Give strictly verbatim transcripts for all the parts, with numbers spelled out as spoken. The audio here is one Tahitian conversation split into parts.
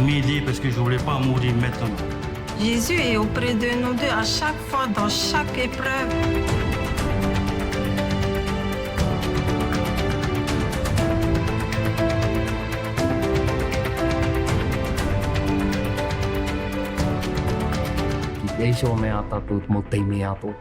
M'aider parce que je voulais pas mourir maintenant. Jésus est auprès de nous deux à chaque fois, dans chaque épreuve. Ki te iso mea tātou te mau taime atoʻa.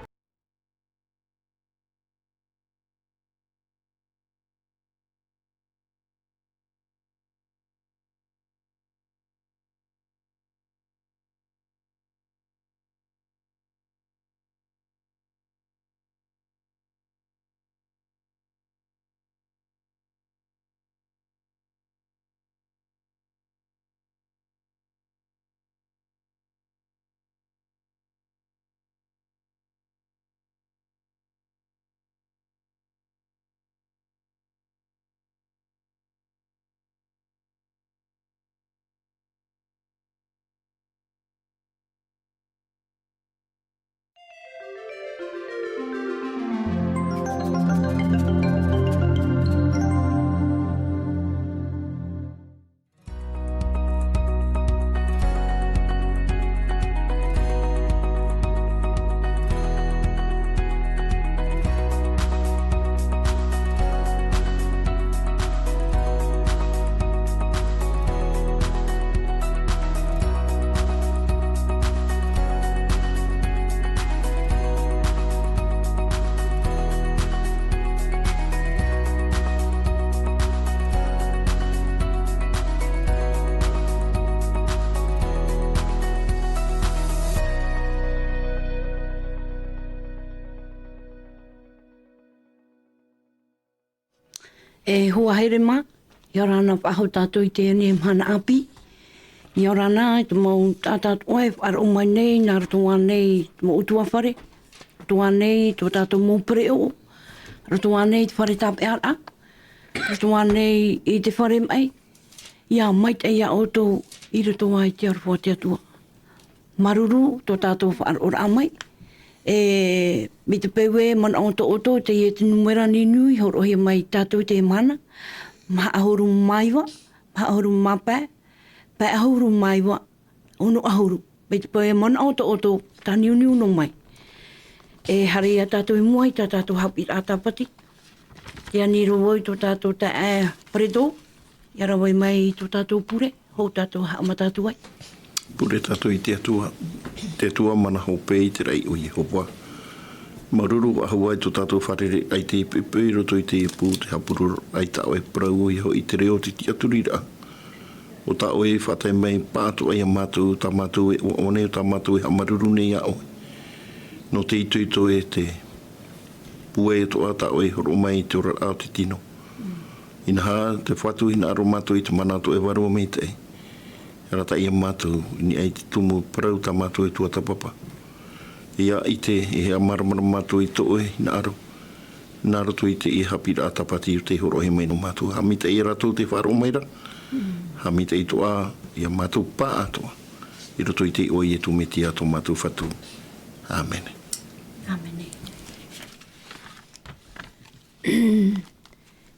E hoa here mā, ʻia ora na faʻahou tātou i teie nei mahana ʻāpī. ʻIa ora na i te mau taʻata atoʻa e faʻaroʻo mai nei, nā roto ānei i te mau ʻutuāfare, roto ānei i tō tātou mau pereʻoʻo, roto ānei i te fare tāpeʻaraʻa, roto ānei i te fare maʻi, ʻia maitaʻi ia ʻoutou i roto ā i te aroha o te Atua. Māuruuru tō tātou faʻaroʻoraʻa mai. E, mai te peu e manaʻo tō ʻoutou, teie te nūmera niniu i hōroʻahia mai ia tātou i teie mahana, maha ʻahuru mā iva, maha ʻahuru mā pae, pae ʻahuru mā iva, ono ʻahuru. Mai te peu e manaʻo tō ʻoutou, tāniuniu noa mai. E haere ia tātou i mua i tā tātou haʻapiʻiraʻa tāpati. Tē ani ra vau i tō tātou taeaʻe Pareto, ʻia rave mai i tō tātou pure, hou tātou haʻamata atu ai. Pure tātou i te Atua, te Atua mana hope i te raʻi o Iehova. Māuruuru faʻahou i tō tātou fārereiraʻa i teie poʻipoʻi i roto i teie pū, te haʻapurororaʻa i tā ʻoe parau, ʻoia hoʻi te reo o te tiʻaturiraʻa. ʻO tā ʻoe i faʻatae mai pāʻatoʻa ia mātou, tā mātou e ʻoaʻoa nei, ʻo tā mātou e haʻamāuruuru nei iā ʻoe. Nō te itoito e te pūai atoʻa tā ʻoe i hōroʻa mai i te oraraʻa o te tino. Inaha, tē fatu hinaʻaro mātou i te mana o tō ʻoe Vārua Maitaʻi. Arataʻi ia mātou, i niʻa i te tumu parau tā mātou e tuatāpapa. ʻIa ʻite, e haʻamāramarama mātou i tō ʻoe hinaʻaro. Nā roto i teie haʻapiʻiraʻa tāpati ʻo tē hōroʻahia mai nō mātou. Haʻamaitaʻi ia rātou tē faʻaroʻo mai ra. Haʻamaitaʻi atoʻa ia mātou pāʻatoʻa. I roto i te iʻoa o Ietu Metia tō mātou Fatu. ʻĀmene. ʻĀmene.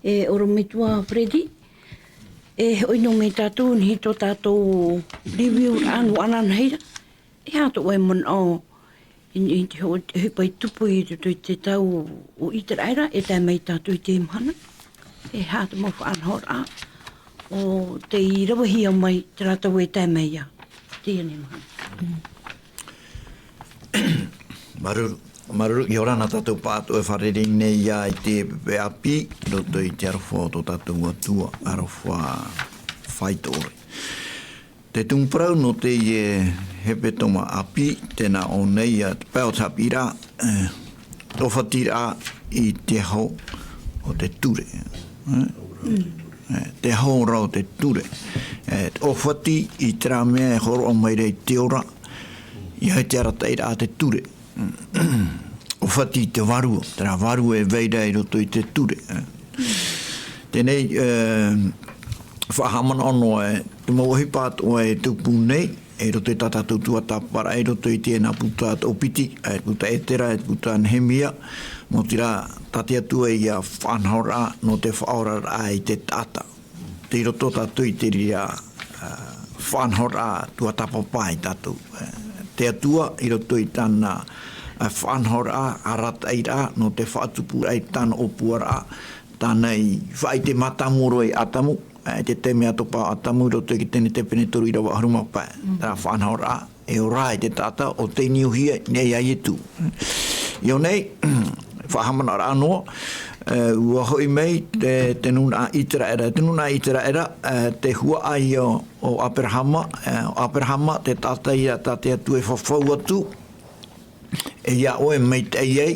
E ʻorometua Freddy, e hoʻi noa mai tātou, nehenehe tō tātou review-raʻa nō ananahi ra. E aha tō ʻoe manaʻo i, i te ho-, te ʻohipa i tupu i roto i te tau o ʻĪteraʻera, e tae mai tātou i teie mahana? E aha te mau faʻanahoraʻa ʻo tei ravehia mai i terā tau e tae mai ā i teie nei mahana? Māuruuru, māuruuru, ʻia ora na tātou pāʻatoʻa e fārerei nei ā i te pepe ʻāpī, i roto i te aroha o tō tātou Atua, aroha faito ʻore. Te tumu parau nō teie hepetoma ʻāpī, tē nā ʻō nei ā te pae o te haʻapiʻiraʻa, e, ʻōfatiraʻa i te aho o te ture. E, e, te aho ra o te ture. E, ʻōfati i terā mea e hōroʻa mai ra i te ora, ʻia ʻite arataʻi ra te ture. ʻŌfati te vārua, terā vārua e vai ra i roto i te ture. Teie nei, e, faʻahaʻamanaʻo noa e te mau ʻohipa atoʻa e tupu nei, i roto i tā tātou tuatāpaparaʻa, i roto i teie nā puta toʻopiti, e puta Etera, e puta Nehemia, nō te reira tā te Atua ia faʻanahoraʻa, nō te faʻaoraraʻa i te taʻata. Tei roto tātou i te reira, ā, faʻanahoraʻa tuatāpapa ia tātou. Te Atua, i roto i tāna, ā, faʻanahoraʻa, arataʻiraʻa, nō te faʻatupuraʻa i tāna ʻōpuaraʻa, tāna i faʻaʻite mātāmua roa ia Atamu, ā, i te taime a topa Atamu i roto i te Tenetepene toru ʻīrava ʻahuru mā pae. Mm. Terā faʻanahoraʻa, e ora ai te taʻata, ʻo tei niuhia i niʻa ia Ietu. I ʻō nei, faʻahaʻamanaʻoraʻa noa, ā, ʻua hoʻi mai te, te nūnaʻa ʻĪteraʻera. Te nūnaʻa ʻĪteraʻera, ā, te huaʻai o, o Aperahama, ā, ʻo Aperahama, te taʻata ia tā te Atua e fafau atu, e ia ʻoe e maitaʻi ai,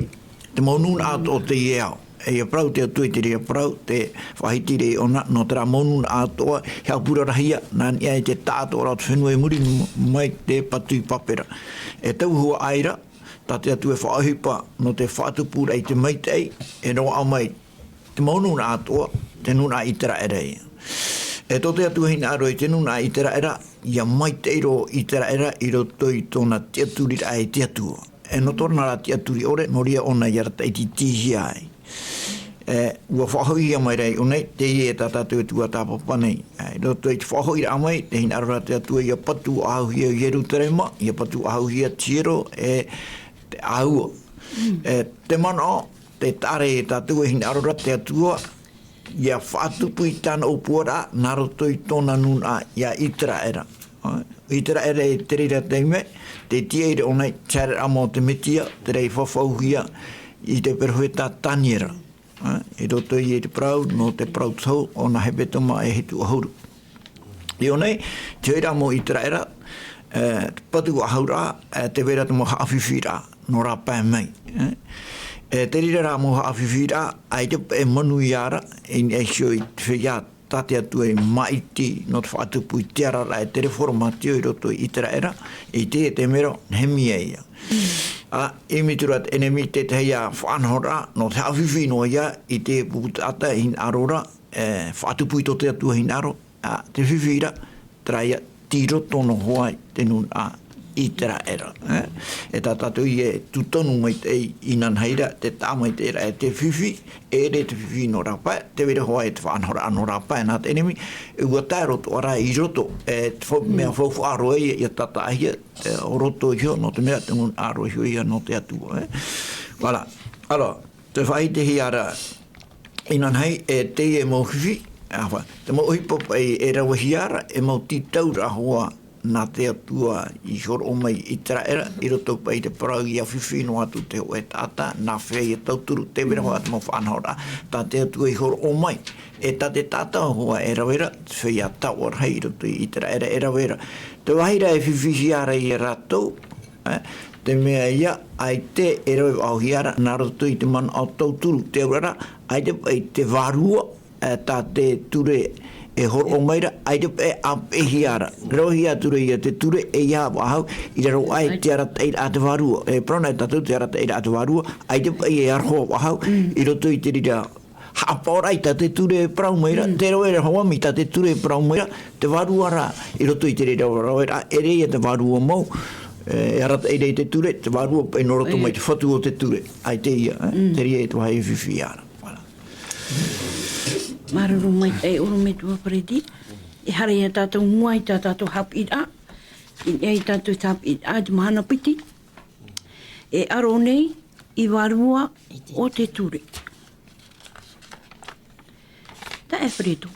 te mau nūnaʻa atoʻa o teie ao. E ia parau te Atua i te reira parau, tē faʻahiti ra ʻōna, nō terā mau nūnaʻa atoʻa, e haʻapurarahia, nā niʻa i te taʻatoʻaraʻa o te fenua i muri mai te patu i Papera. E taua huaʻai ra, tā te Atua e faʻaʻohipa, nō te faʻatupuraʻa i te maitaʻi, e roaʻa mai, te mau nūnaʻa atoʻa, te nūnaʻa ʻĪteraʻera ia. E tō te Atua hinaʻaro i te nūnaʻa ʻĪteraʻera, ʻia maitaʻi roa ʻĪteraʻera i roto i tōna tiʻaturiraʻa e te Atua. E nō tōna rā tiʻaturi ʻore, nō reira ʻōna i arataʻi tītīhia ai. E, ʻua faʻahoʻihia mai ra i ʻō nei, teie e tā tātou e tuatāpapa nei. E, i roto i te faʻahoʻiraʻa mai, tē hinaʻaro ra te Atua ʻia patu faʻahou hia Ierutarema, ʻia patu faʻahou hia Tiero, e te Aua. Mm. E, te manaʻo, te taʻa ra ia tātou e hinaʻaro ra te Atua, ʻia faʻatupu i tāna ʻōpuaraʻa, nā roto i tōna nūnaʻa, ia ʻĪteraʻera. ʻĪteraʻera i te reira taime, tē tiaʻi ra ʻōna i te haereraʻa mau o te Metia, terā i fafauhia i te perofeta Taniera. I roto i te parau, nō te parau tohu, o nā Hepetoma e hitu ʻahuru. I ʻō nei, te hoʻiraʻa mau ʻĪteraʻera, e, te patu faʻahouraʻa, e, tē vai ra te mau haʻafifiraʻa, nō rāpae mai. E, e te reira rā mau haʻafifiraʻa, ʻaita paʻi e manuia ra, i niʻa iho i te feiā tā te Atua e māʻiti, nō te faʻatupu i te araraʻa e te reformatio i roto i ʻĪteraʻera, i te, te mero, Nehemia ia. Ā, ʻimi atu ra te ʻenemi, te tahi ā faʻanahoraʻa, nō te haʻafifi noa ia, i te pupu taʻata hinaʻaro ra, e, faʻatupu i tō te Atua hinaʻaro, ā, te fifi ra, terā ia, tei roto noa hoʻi te nūnaʻa ʻĪteraʻera, e? E tā tātou e tūtonu maitaʻi inanahi ra, te taʻa maitaʻi ra, e te fifi, e ʻere te fifi nō rāpae, tē vai ra hoʻi te faʻanahoraʻa nō rāpae nā te ʻenemi, e ʻua tae roa atoʻa ra i roto, e te fau-, mea faufaʻa roa ia, ʻia tātaʻahia, e, ʻo roto iho, nō te mea, te nūnaʻa roa iho ia nō te Atua, e? Voilà. Alors, tē faʻahitihia ra, inanahi, e teie mau fifi, ā, te mau ʻohipa paʻi e ravehia ra, e mau tītauraʻa hoʻi nā te Atua i hōroʻa mai i ʻĪteraʻera, i roto paʻi i te parau ʻia fifi noa atu te hōʻē taʻata, nā fea ʻia tauturu, tē vai ra hoʻi te mau faʻanahoraʻa, tā te Atua i hōroʻa mai, e tā te taʻata hoʻi e rave ra, te feiā taoʻa rahi i roto i ʻĪteraʻera e rave ra. Te vāhi ra e fifihia ra ia rātou, e, te mea ia, ʻaita e rave faʻahouhia ra, nā roto i te manaʻo tauturu, te auraʻa, ʻaita paʻi te vārua, e, tā te ture e hōroʻa mai ra, ʻaita paʻi e ʻāpeʻehia ra. Ravehia atu ra ia te ture, ʻeiaha faʻahou, i raro aʻe i te arataʻiraʻa a te vārua. E parau na e tātou te arataʻiraʻa a te vārua, ʻaita paʻi e aroha faʻahou, i roto i te reira haʻapaʻoraʻa i tā te ture e parau mai ra, te rave ra hoʻi mai tā te ture e parau mai ra, te vārua rā, i roto i te reira raveraʻa, ʻeʻere ia te vārua mau, e, e arataʻi ra i te ture, te vārua paʻi nō roto mai te fatu o te ture, ʻaita ia, e, te reira e te vāhi e fifihia ra. Voilà. Māuruuru maitaʻi, e ʻorometua Pareti. E haere ia tātou i mua i tā tātou haʻapiʻiraʻa, i niʻa i tā tātou haʻapiʻiraʻa, te mahana piti. E aro nei i vārua o te ture. Taeaʻe Pereto.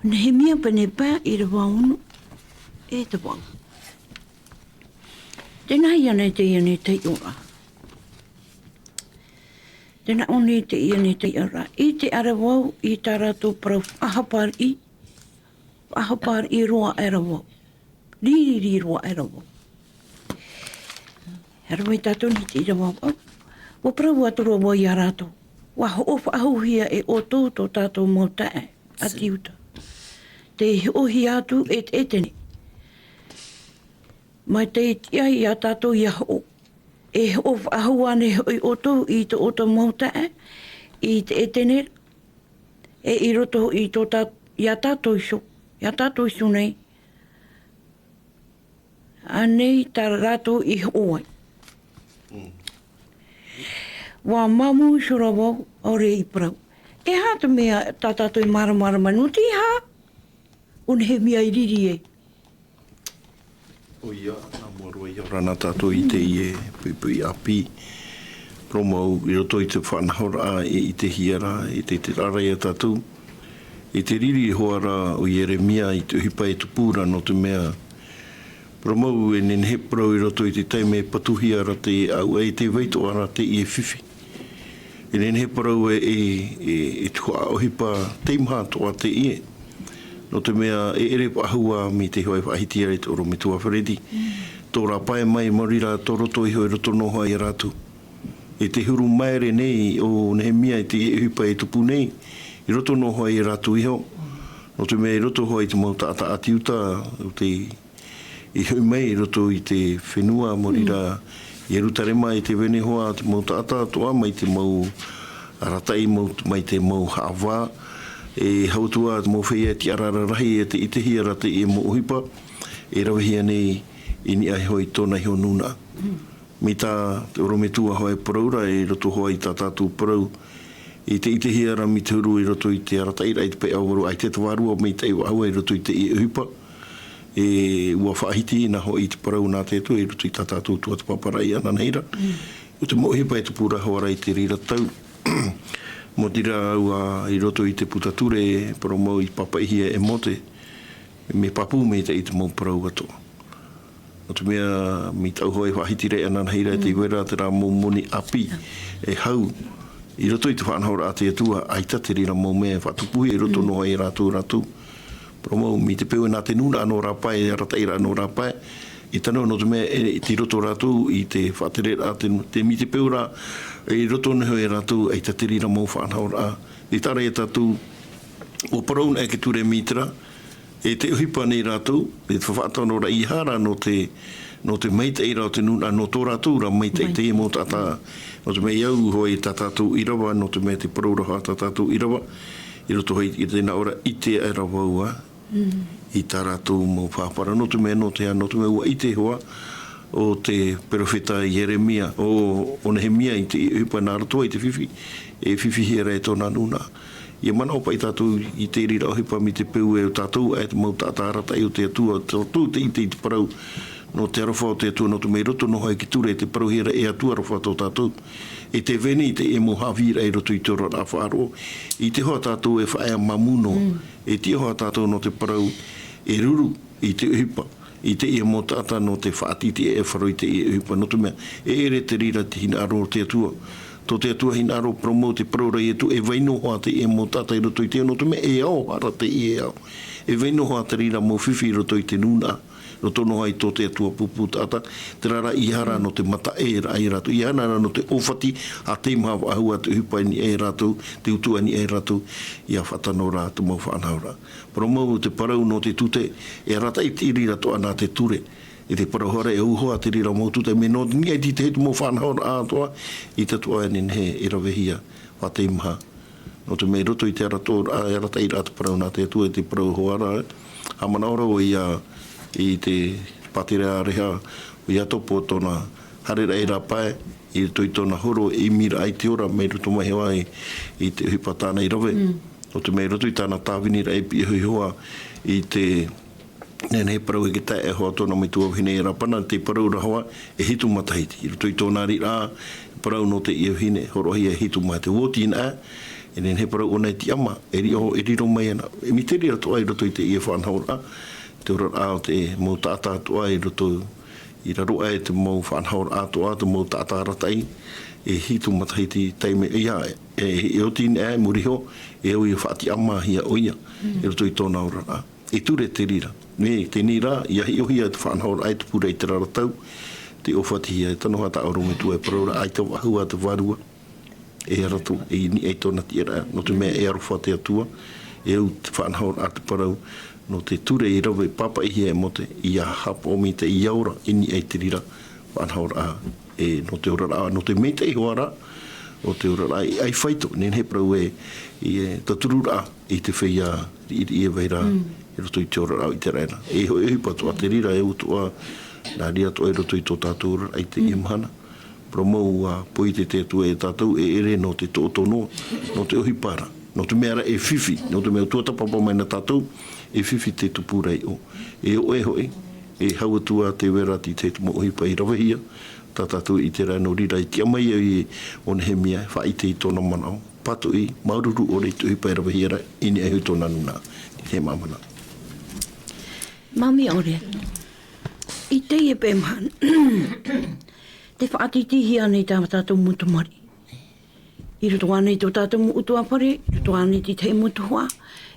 Nehemia pene pae ʻīrava ono e te vau. Tēnā ia nei teie nei taiʻoraʻa. Tēnā ʻō nei teie nei taiʻoraʻa. ʻIte aʻera vau i tā rātou parau faʻahapariʻi, faʻahapariʻi roa aʻera vau. Riri roa aʻera vau. Haere mai tātou nei te ʻīrava vau. ʻUa parau atu ra vau ia rātou. ʻUa hoʻo faʻahouhia e ʻoutou tō tātou mau taeaʻe, a te Iuta. Tei hoʻohia atu e te ʻētene. Mai tei tiʻa ia tātou ʻia hoʻo. E hoʻo faʻahou ānei hoʻi ʻoutou i tō ʻoutou mau taeaʻe, i te ʻētene, e i roto i tō tā-, ia tātou iho, ia tātou iho nei, ānei tā rātou i hoʻo ai. ʻUa māmū iho ra vau, ʻaore i parau. E aha te mea tā tātou e māramarama, nō te aha? ʻO Nehemia i riri e. ʻOia, nā mua roa ia ora na tātou i teie poʻipoʻi ʻāpī. Parau mau, i roto i te faʻanahoraʻa e ʻitehia ra, e te, te rārai a tātou. I te riri hoʻi ra ʻo Ieremia i te ʻohipa e tupu ra, nō te mea, parau mau, e nehenehe parau i roto i te taime e patuhia ra te ʻāuʻa, e tē vai atoʻa ra teie fifi. E nehenehe parau e, e, e, e tuhaʻa ʻohipa teimaha atoʻa teie. Nō te mea e ʻere faʻahou ā mai te hōʻē faʻahiti ra i te ʻorometua Fereti. Tō rāpae mai, maori rā, tō roto iho i roto noa iho ia rātou. E te huru māere nei ʻo Nehemia i te ʻohipa e tupu nei, i roto noa iho ia rātou iho. Nō te mea i roto hoʻi i te mau taʻata ʻāti Iuta, ʻo te i hoʻi mai i roto i te fenua, maori rā, Ierutarema, e tē vai nei hoʻi te mau taʻata atoʻa mai te mau arataʻi, mau, mai te mau haʻavā, e hau atu ā te mau feiā tiʻaraʻa rahi, e tē ʻitehia ra teie mau ʻohipa, e ravehia nei i niʻa iho i tōna iho nūnaʻa. Mai tā te ʻorometua hoʻi e parau ra, i roto hoʻi i tā tātou parau, i te ʻitehia ra mai te huru i roto i te arataʻiraʻa i te pae ʻāvaru, ʻaita te vārua maitaʻi faʻahou i roto i teie ʻohipa. E ʻua faʻahiti na hoʻi te parau nā te Atua i roto i tā tātou tuatāpaparaʻa ananahi ra. ʻO te mau ʻohipa e tupu ra hoʻi ra i te reira tau. Maoti rā ʻua i roto i te puta ture, parau mau, i pāpaʻihia e Mōte, mea pāpū maitaʻi te mau parau atoʻa. Nō te mea, mai tāʻu hoʻi faʻahitiraʻa ananahi ra, tē vai ra terā mau moni ʻāpī e hau i roto i te faʻanahoraʻa a te Atua, ʻaita te reira mau mea e faʻatupuhia i roto noa iho ia rātou, rātou. Parau mau, mai te peu nā te nūnaʻa nō rāpae, e arataʻiraʻa nō rāpae, e tano, nō te mea, e, tei roto rātou i te faʻatereraʻa, te, te, mai te peu rā, i roto noa iho ia rātou, ʻaita te reira mau faʻanahoraʻa. Tē taʻa ra ia tātou, ʻua parau anaʻe te ture mai terā, e te ʻohipa nei rātou, e te faʻafaʻatano ra, ʻeiaha rā nō te, nō te maitaʻi ra o te nūnaʻa, nō tō rātou ra maitaʻi, teie mau taʻata. Nō te mea i au hoʻi tā tātou ʻīrava, nō te mea te parau ra hoʻi tā tātou ʻīrava, i roto hoʻi i te nā ʻō ra, ʻite aʻera vau ā i tā rātou mau fāpaʻa ra, nō te mea, nō te aha, nō te mea ʻua ʻite hoʻi ʻo te perofeta Ieremia, ʻo, ʻo Nehemia i te ʻohipa nā roto i te fifi, e fifihia ra e tōna nūnaʻa. ʻIa manaʻo paʻi tātou i te reira ʻohipa mai te peu e tātou ʻae te mau taʻata arataʻi o te Atua, tātou tē ʻite i te parau nō te aroha o te Atua, nō te mea i roto noa iho i te ture, tē parauhia ra e Atua aroha tō tātou. E tē vai nei teie mau haʻavīraʻa i roto i te oraraʻa faʻaroʻo. ʻIte hoʻi tātou e faʻaea māmū noa. E tiʻa hoʻi tātou nō te parau e ruru i te ʻohipa i teie mau taʻata nō te faʻatītīʻaʻia e Faro i teie ʻohipa, nō te mea e ʻere te reira te hinaʻaro o te Atua. Tō te Atua hinaʻaro, parau mau te parau ra a Ietu, e vai noa hoʻi teie mau taʻata i roto i te ao, nō te mea e ao hoʻi ra teie ao. E vai noa hoʻi te reira mau fifi i roto i te nūnaʻa, roto noa iho i tō te Atua pupu taʻata, terā rā, ʻeiaha rā nō te mataʻeraʻa ia rātou, ʻeiaha rā nō te ʻōfati, ʻa teimaha faʻahou ā te ʻohipa i niʻa ia rātou, te utuʻa i niʻa ia rātou, ʻia faʻatano ra te mau faʻanahoraʻa. Parau mau te parau nō te tute, e arataʻi te reira atoʻa nā te ture. E te parau hoʻi ra, e au hoʻi te reira mau tute, mea nō niʻa i te tahi atu mau faʻanahoraʻa atoʻa, ʻaita atoʻa e nehenehe e ravehia faʻateimaha. Nō te mea i roto i te arataʻi, e arataʻiraʻa te parau nā te Atua, e te parau hoʻi ra, haʻamanaʻo ra ʻoia i te pātireia Reha, ʻo Iakobo tōna haereraʻa i rāpae, i roto i tōna horo, e ʻimiraʻa i te ora, mai roto mai hoʻi i te ʻohipa tāna i rave. Nō te mea i roto i tāna tāviniraʻa e piʻi hoʻi hoʻi i te nehenehe parau e tae hoʻi tōna metua vahine e Lapana, te parau ra hoʻi, e hitu matahiti. I roto i tōna riʻiraʻa, parau nō teie vahine, hōroʻahia e hitu matahiti. Te ʻoti anaʻe, e nehenehe parau ʻōna e tiʻamā, e riʻo, e riro mai ana. E mea te reira atoʻa i roto i teie faʻanahoraʻa, te oraraʻa o te mau taʻata atoʻa i roto, i raro aʻe te mau faʻanahoraʻa atoʻa, te mau taʻata arataʻi, e hitu matahiti taime, ʻeiaha, e, e ʻoti anaʻe, muri iho, e au ʻia faʻatiʻamāhia ʻoia, i roto i tōna oraraʻa. E ture te reira. Nē, teie rā, ʻia hiʻohia te faʻanahoraʻa e tupu ra i terā ra tau, tē ʻōfatihia, e tano hoʻi tā ʻorometua e parau ra, ʻaita faʻahou ā te vārua e arataʻi i niʻa i tōna tiʻaraʻa, nō te mea e aroha te Atua, e au te faʻanahoraʻa te parau, nō te ture i rave, pāpaʻihia e Mōte, ʻia haʻapaʻo mai te, ʻia ora i niʻa i te reira faʻanahoraʻa, e, nō te oraraʻa, nō te maitaʻi hoʻi ra o te oraraʻa, e ʻai faito, nehenehe parau e, i, e, tautururaʻa i te feiā riʻiriʻi e vai ra i roto i te oraraʻa o ʻĪteraʻera. E hoʻi, e ʻohipa atoʻa te reira, e au atoʻa, nā reira atoʻa i roto i tō tātou oraraʻa i teie mahana. Parau mau ʻua pōʻite te Atua ia tātou, e ʻere nō te toʻotoʻo noa, nō te ʻohipa ra. Nō te mea ra e fifi, nō te mea ʻua tuatāpapa mai na tātou, E fifi te tupu ra i ʻō. E ʻoe hoʻi, e hau atu ā te vera i te mau ʻohipa i ravehia, tā tātou i ʻite ra nō reira i tiʻa mai ai ʻo Nehemia, faʻaʻite i tōna manaʻo, pātoʻi, māuruuru ʻore i te ʻohipa i ravehia ra, i niʻa iho i tōna nūnaʻa, i te māmana. Māmī ʻore, i teie pae mahana, te faʻatītīhia nei tā tātou mau tamariʻi. I roto ānei tō tātou mau ʻutuāfare, i roto ānei te tahi mau tuhaʻa,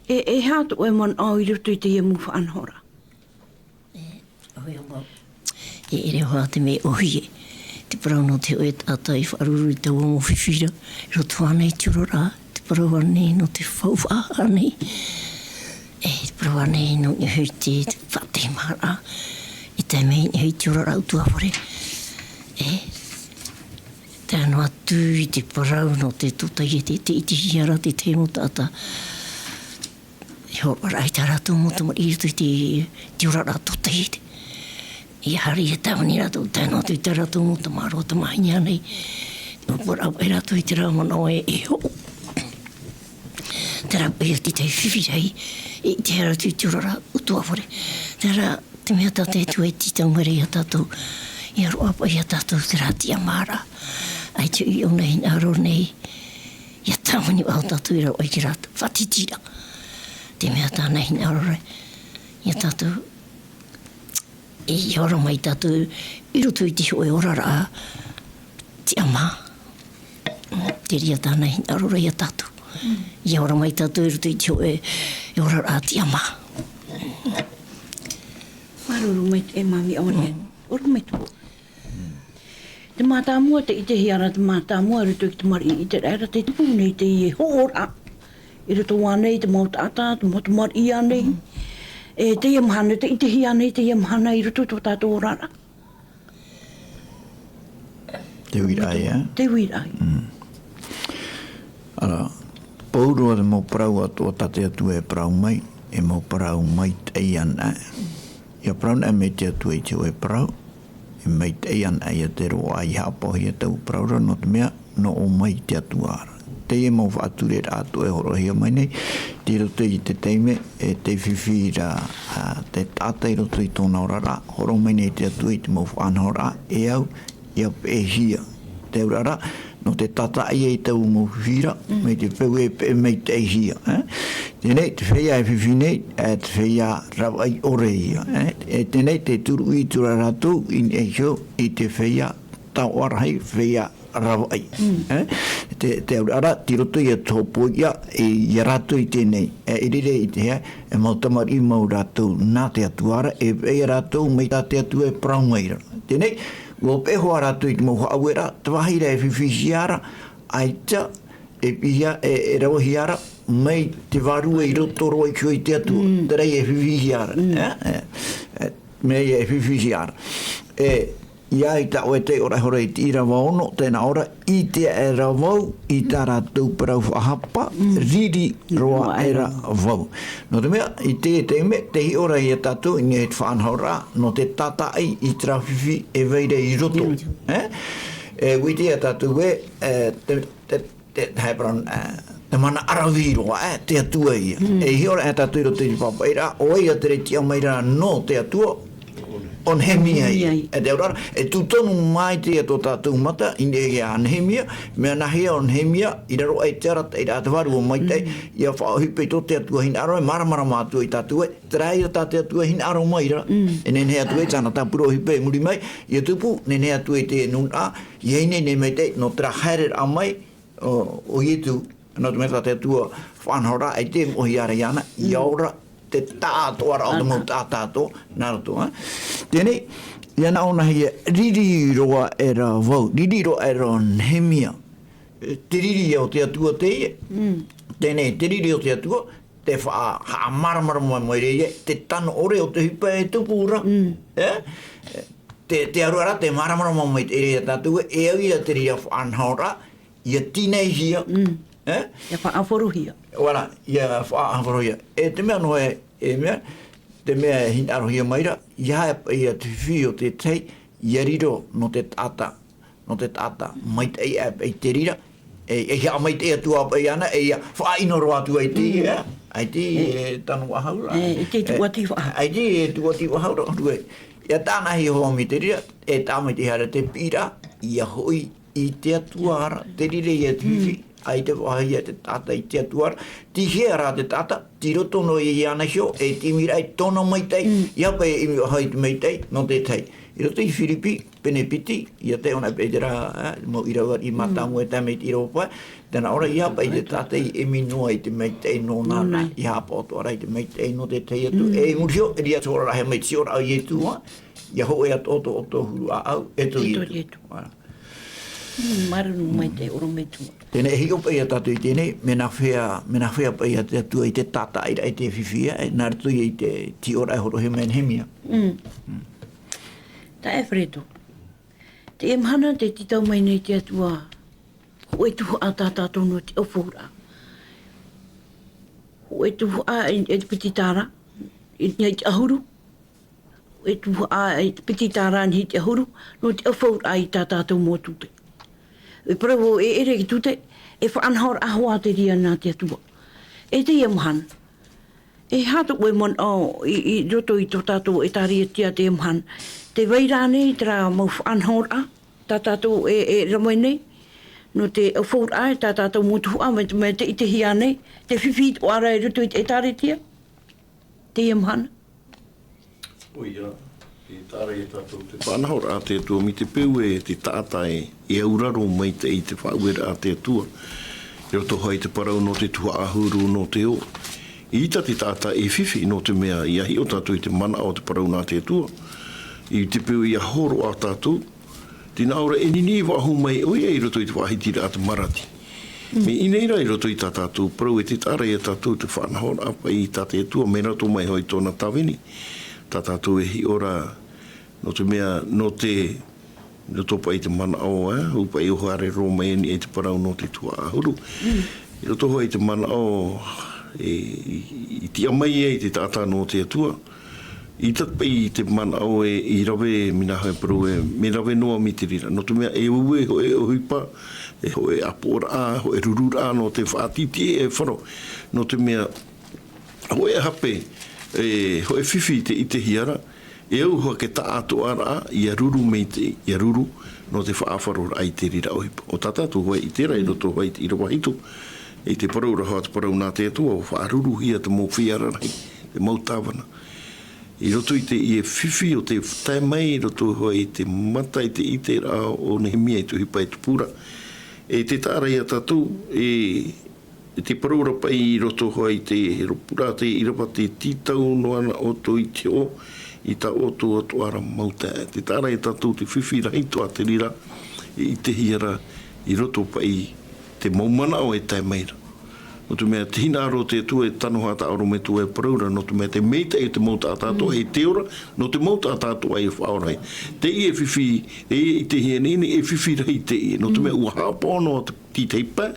e, e aha tō ʻoe manaʻo i roto i teie mau faʻanahoraʻa? E, ʻoia mau. E, e ʻere hoʻi te mea ʻōhie. Te parau nō te hōʻē taʻata i faʻaruru i taua mau fifi ra, i roto ānei i te oraraʻa, te parau ānei nō te faufaʻa ānei. E, te parau ānei nō niʻa iho i te, te faʻatemaharaʻa. I tae mai i niʻa iho i te oraraʻa ʻutuāfare. E, Tae noa atu i te parau nō te tōtaiete, tē ʻitehia ra te tahi mau taʻata. E hōroʻa ra i tā rātou mau tamariʻi i roto i te, te oraraʻa tōtaiete. ʻIa haere ʻia tāvini rātou, tae noa atu i tā rātou mau tamaroa tamāhine ānei. ʻUa parau paʻi rātou i terā manaʻo e, e hoʻo. Terā paʻi te tahi fifi ra, e ʻitehia rātou i te oraraʻa ʻutuāfare. Terā, Te mea tā te Atua i tītau mai ra ia tātou, ʻia roaʻa paʻi ia tātou terā tiʻamāraʻa. ʻAita i ʻōna hinaʻaro nei, ʻia tāvini paʻi tātou i raro aʻe i terā faʻatītīraʻa. Te mea tāna hinaʻaro ra ia tātou, e ʻia ora mai tātou i roto i te hōʻē oraraʻa tiʻamā. Te reira tāna hinaʻaro ra ia tātou. ʻIa ora mai tātou i roto i te hōʻē, e oraraʻa tiʻamā. Māuruuru maitaʻi e Māmī ʻore. Mm. ʻOru mai tō. Te mātāmua, tē ʻitehia ra te mātāmua i roto i te tamariʻi i ʻite ra, te tupu nei teie hōʻē oraraʻa. I roto ānei i te mau taʻata, te mau tamariʻi ānei. Mm. E teie mahana, tē ʻitehia nei teie mahana i roto i tō tātou oraraʻa. Te uiraʻa ia. Te uiraʻa ia. Mm. Ara, pauroa te mau parau atoʻa tā te Atua e parau mai, e mau parau maitaʻi anaʻe. ʻIa parau anaʻe mai te Atua i te hōʻē parau, e maitaʻi anaʻe ia te roaʻa i haʻapaʻohia taua parau ra, nō te mea, nō ʻō mai te Atua ra. Teie mau faʻatureraʻa atoʻa e hōroʻahia mai nei, tei roto i te taime, e te fifi ra, ā, te taʻata i roto i tōna oraraʻa, hōroʻa mai nei te Atua i te mau faʻanahoraʻa, e au, ʻia peʻehia. Te auraʻa ra, nō te tātaʻi ai taua mau fifi ra, mm, mai te peu e peʻe maitaʻihia, ē? Teie nei, te feiā e fifi nei, ē, te feiā ravaʻi ʻore ia, ē? E teie nei, tē turuʻi atu ra rātou, i niʻa iho, i te feiā taoʻa rahi, feiā ravaʻi. Mm. Ē? Te, te auraʻa ra, tei roto ia te hōpoiʻa, e, ia rātou i teie nei. E, i reira i te hea, e mau tamariʻi mau rātou nā te Atua ra, e, e ia rātou mai tā te Atua e parau mai ra. Teie nei, ʻua peʻe hoʻi rātou i te mau haʻaueraʻa, te vāhi ra e fifihia ra, ʻaita, e piʻihia, e, e ravehia ra, mai te vārua i roto roa iho i te Atua. Mm. Terā ia e fifihia ra. Mm. Ē? E, e, mea ia e fifihia ra. E, ʻia ʻite ʻoe tei ora iho ra i te ʻīrava ono, tē nā ʻō ra, ʻite aʻera vau i tā rātou parau faʻahapa, mm, riri roa aʻera vau. Nō te mea, i te, te mea, tē hiʻo ra ia tātou, i niʻa i te faʻanahoraʻa, nō te tātaʻi i terā fifi e vai ra i roto. I roto. Ē? E, ʻua ʻite ia tātou ē, e, te, te, te, hei parau, ā, te mana ʻaravihi roa, ā, te Atua ia. Mm. E hiʻo ra ia tātou i roto i te pāpaʻiraʻa, ʻo ia te reira i tiʻa mai ra nō te Atua, ʻo Nehemia ia. Nehemia ia. E te auraʻa ra, e tū tonu mai te ia tō tātou mata, i niʻa iho ia Nehemia, mea nāhea ʻo Nehemia, i raro aʻe i te arataʻiraʻa a te Vārua Maitaʻi, mm, ʻia faʻaʻohipa i tō te Atua hinaʻaro, e māramarama atu ai tātou ē, terā ia tā te Atua e hinaʻaro mai ra, mm, e nehenehe atu ai tāna tāpura ʻohipa i muri mai, ʻia tupu, nehenehe atu ai te nūnaʻa, ʻia ineine maitaʻi, nō terā haereraʻa mai, ʻo, ʻo Ietu, nō te mea tā te Atua faʻanahoraʻa, ʻaita e moʻehia ra iāna, ʻia, mm, ora te taʻatoʻaraʻa o te mau taʻata atoʻa, nā roto, ā. Teie nei, ʻia nā ʻō na ia, riri roa aʻera vau, riri roa aʻera Nehemia. E, te riri ia o te Atua teie. Mm. Teie nei, te riri o te Atua, te faʻa-, haʻamāramarama mai ra ia, te tano ʻore o te ʻohipa e tupu ra. Mm. Ē? Te, te auraʻa ra, tē māramarama mai ra ia tātou, e au ia te reira faʻanahoraʻa, ʻia tīnaihia. Mm. Ē? ʻIa faʻaʻafohia. Voilà, ʻia faʻaʻafohia. E te mea noa e, e mea, te mea e hinaʻarohia mai ra, ʻia haere ia te fifi o te tahi, ʻia riro nō te taʻata, nō te taʻata maitaʻi aʻe paʻi te reira, E, e haʻamaitaʻi atu ā paʻi ana, e ia faʻaʻino roa atu ai te, e, ai te, e, tano faʻahou ra. E, i te tuati faʻahou. Ai te, e, tuati faʻahou ra, ʻahuru e. Ia tāna hia hoa mai te reira, e tāmaitaʻi haere te piʻiraʻa, ia hoʻi i te Atua ra, te reira ia te fifi, ʻaita e faʻahoʻi ia te taʻata i te Atua ra, tei hea rā te taʻata, tei roto noa ia iāna iho, e te ʻimiraʻa i tōna maitaʻi, ia paʻi e ʻimi faʻahou i te maitaʻi, nō te tahi. I roto i Firipi, pene piti, ia taiʻo na paʻi terā, e, mau ʻīrava i mātāmua e tae mai te ʻīrava pae, tēnā ʻō ra ia paʻi te taʻata i ʻimi noa i te maitaʻi nōna ra, ia haʻapaʻo atoʻa ra i te maitaʻi nō te tahi atu, e i muri iho, e ʻere atoʻa ra e haere mai te oraraʻa o Ietu, ā, ia hōʻē atoʻa tō, tō huru ʻāʻau, e tō Ietu. Voilà. Mm, māuruuru maitaʻi ʻorometua. Teie nei e hiʻo paʻi ia tātou i teie nei, mea nāfea, mea nāfea paʻi ia te Atua i te tātaʻiraʻa i te fifi, e, nā roto ia i te, te hiʻoraʻa e hōroʻahia mai e Nehemia. Mm. Mm. Taeaʻe Fredo, teie mahana tē tītau mai nei te Atua, hōʻē tuhaʻa tā tātou nō te ʻaufauraʻa. Hōʻē tuhaʻa i, i te piti tāra, i, i te ʻahuru, e tuhaʻa, e piti tāra i te ʻahuru, nō te ʻaufauraʻa i tā tātou mau tute. E parau ʻoe e ʻere i te tute, e faʻanahoraʻa hoʻi te reira nā te Atua. E teie mahana. E aha tō ʻoe manaʻo i, i roto i tō tātou ʻĒtārētia teie mahana. Tē vai ra ānei terā mau faʻanahoraʻa, tā tātou e, e ʻere mai nei, nō te ʻaufauraʻa, tā tātou mau tuhaʻa, mai te, mai te ʻitehia nei, te fifi atoʻa ra i roto i te ʻĒtārētia. Teie mahana. ʻOia, e taʻa ra ia tātou te faʻanahoraʻa a te Atua, mai te peu ē te taʻata e, e auraro maitaʻi i te faʻaueraʻa a te Atua. I roto hoʻi i te parau nō te tuhaʻa ʻahuru nō te ō. ʻEita te taʻata e fifi nō te mea ia hiʻo tātou i te manaʻo o te parau nā te Atua. I te peu ia hōroʻa tātou, tē nā ʻō ra e niniʻi faʻahou mai ʻoia i roto i te faʻahitiraʻa a te marati. Mm. Mea i ʻō nei rā i roto i tā tātou parau e te taʻa ra ia tātou te faʻanahoraʻa paʻi i tā te Atua, mai roto mai hoʻi tōna tāvini. Tā tātou e hiʻo ra, nō te mea, nō te, nō tō paʻi te manaʻo, e, ʻua paʻi ʻua haere roa mai ānei i te parau nō te tuhaʻa ʻahuru. Mm. I roto hoʻi i te manaʻo, e, i, i tiʻa mai ai te taʻata nō te Atua. ʻEita paʻi te manaʻo e, i rave, mea nā hea e parau ē, mea rave noa mai te reira. Nō te mea, e ʻua, e hōʻē ʻohipa, e hōʻē ʻāpoʻoraʻa, hōʻē rururaʻa nō te faʻatītīʻaifaro. Nō te mea, hōʻē hape, e, hōʻē fifi tē ʻitehia ra, e au hoʻi te taʻatoʻaraʻa, ia ruru maitaʻi, ia ruru, nō te faʻaʻafaroraʻa i te reira ʻohipa. ʻO tā tātou hoʻi i terā, i roto hoʻi i te ʻīrava hitu, i te parau ra hoʻi te parau nā te Atua, ʻua faʻaruruhia te mau feiā rarahi, te mau tāvana. I roto i teie fifi ʻo tē tae mai, i roto hoʻi i te mata i te ʻiteraʻa o Nehemia i te ʻohipa e tupu ra. E te taʻa ra ia tātou, e, e te parau ra paʻi i roto hoʻi i te Hepurū, te ʻīrava, tē tītau noa na ʻoutou i te hoʻo, i tā ʻoutou atoʻa ra mau taeaʻe. Te taʻa ra ia tātou te fifi rahi atoʻa te reira, e ʻitehia ra i roto paʻi te mau manaʻo e tae mai ra. Nō te mea, te hinaʻaro o te Atua e tano hoʻi tā ʻorometua e parau ra, nō te mea te maitaʻi o te mau taʻata atoʻa, e te ora, nō te mau taʻata atoʻa e faʻaora ai. Teie fifi, e ʻitehia nei, nei, e fifi rahi teie. Nō te mea, ʻua haʻapaʻo noa te tītauhia,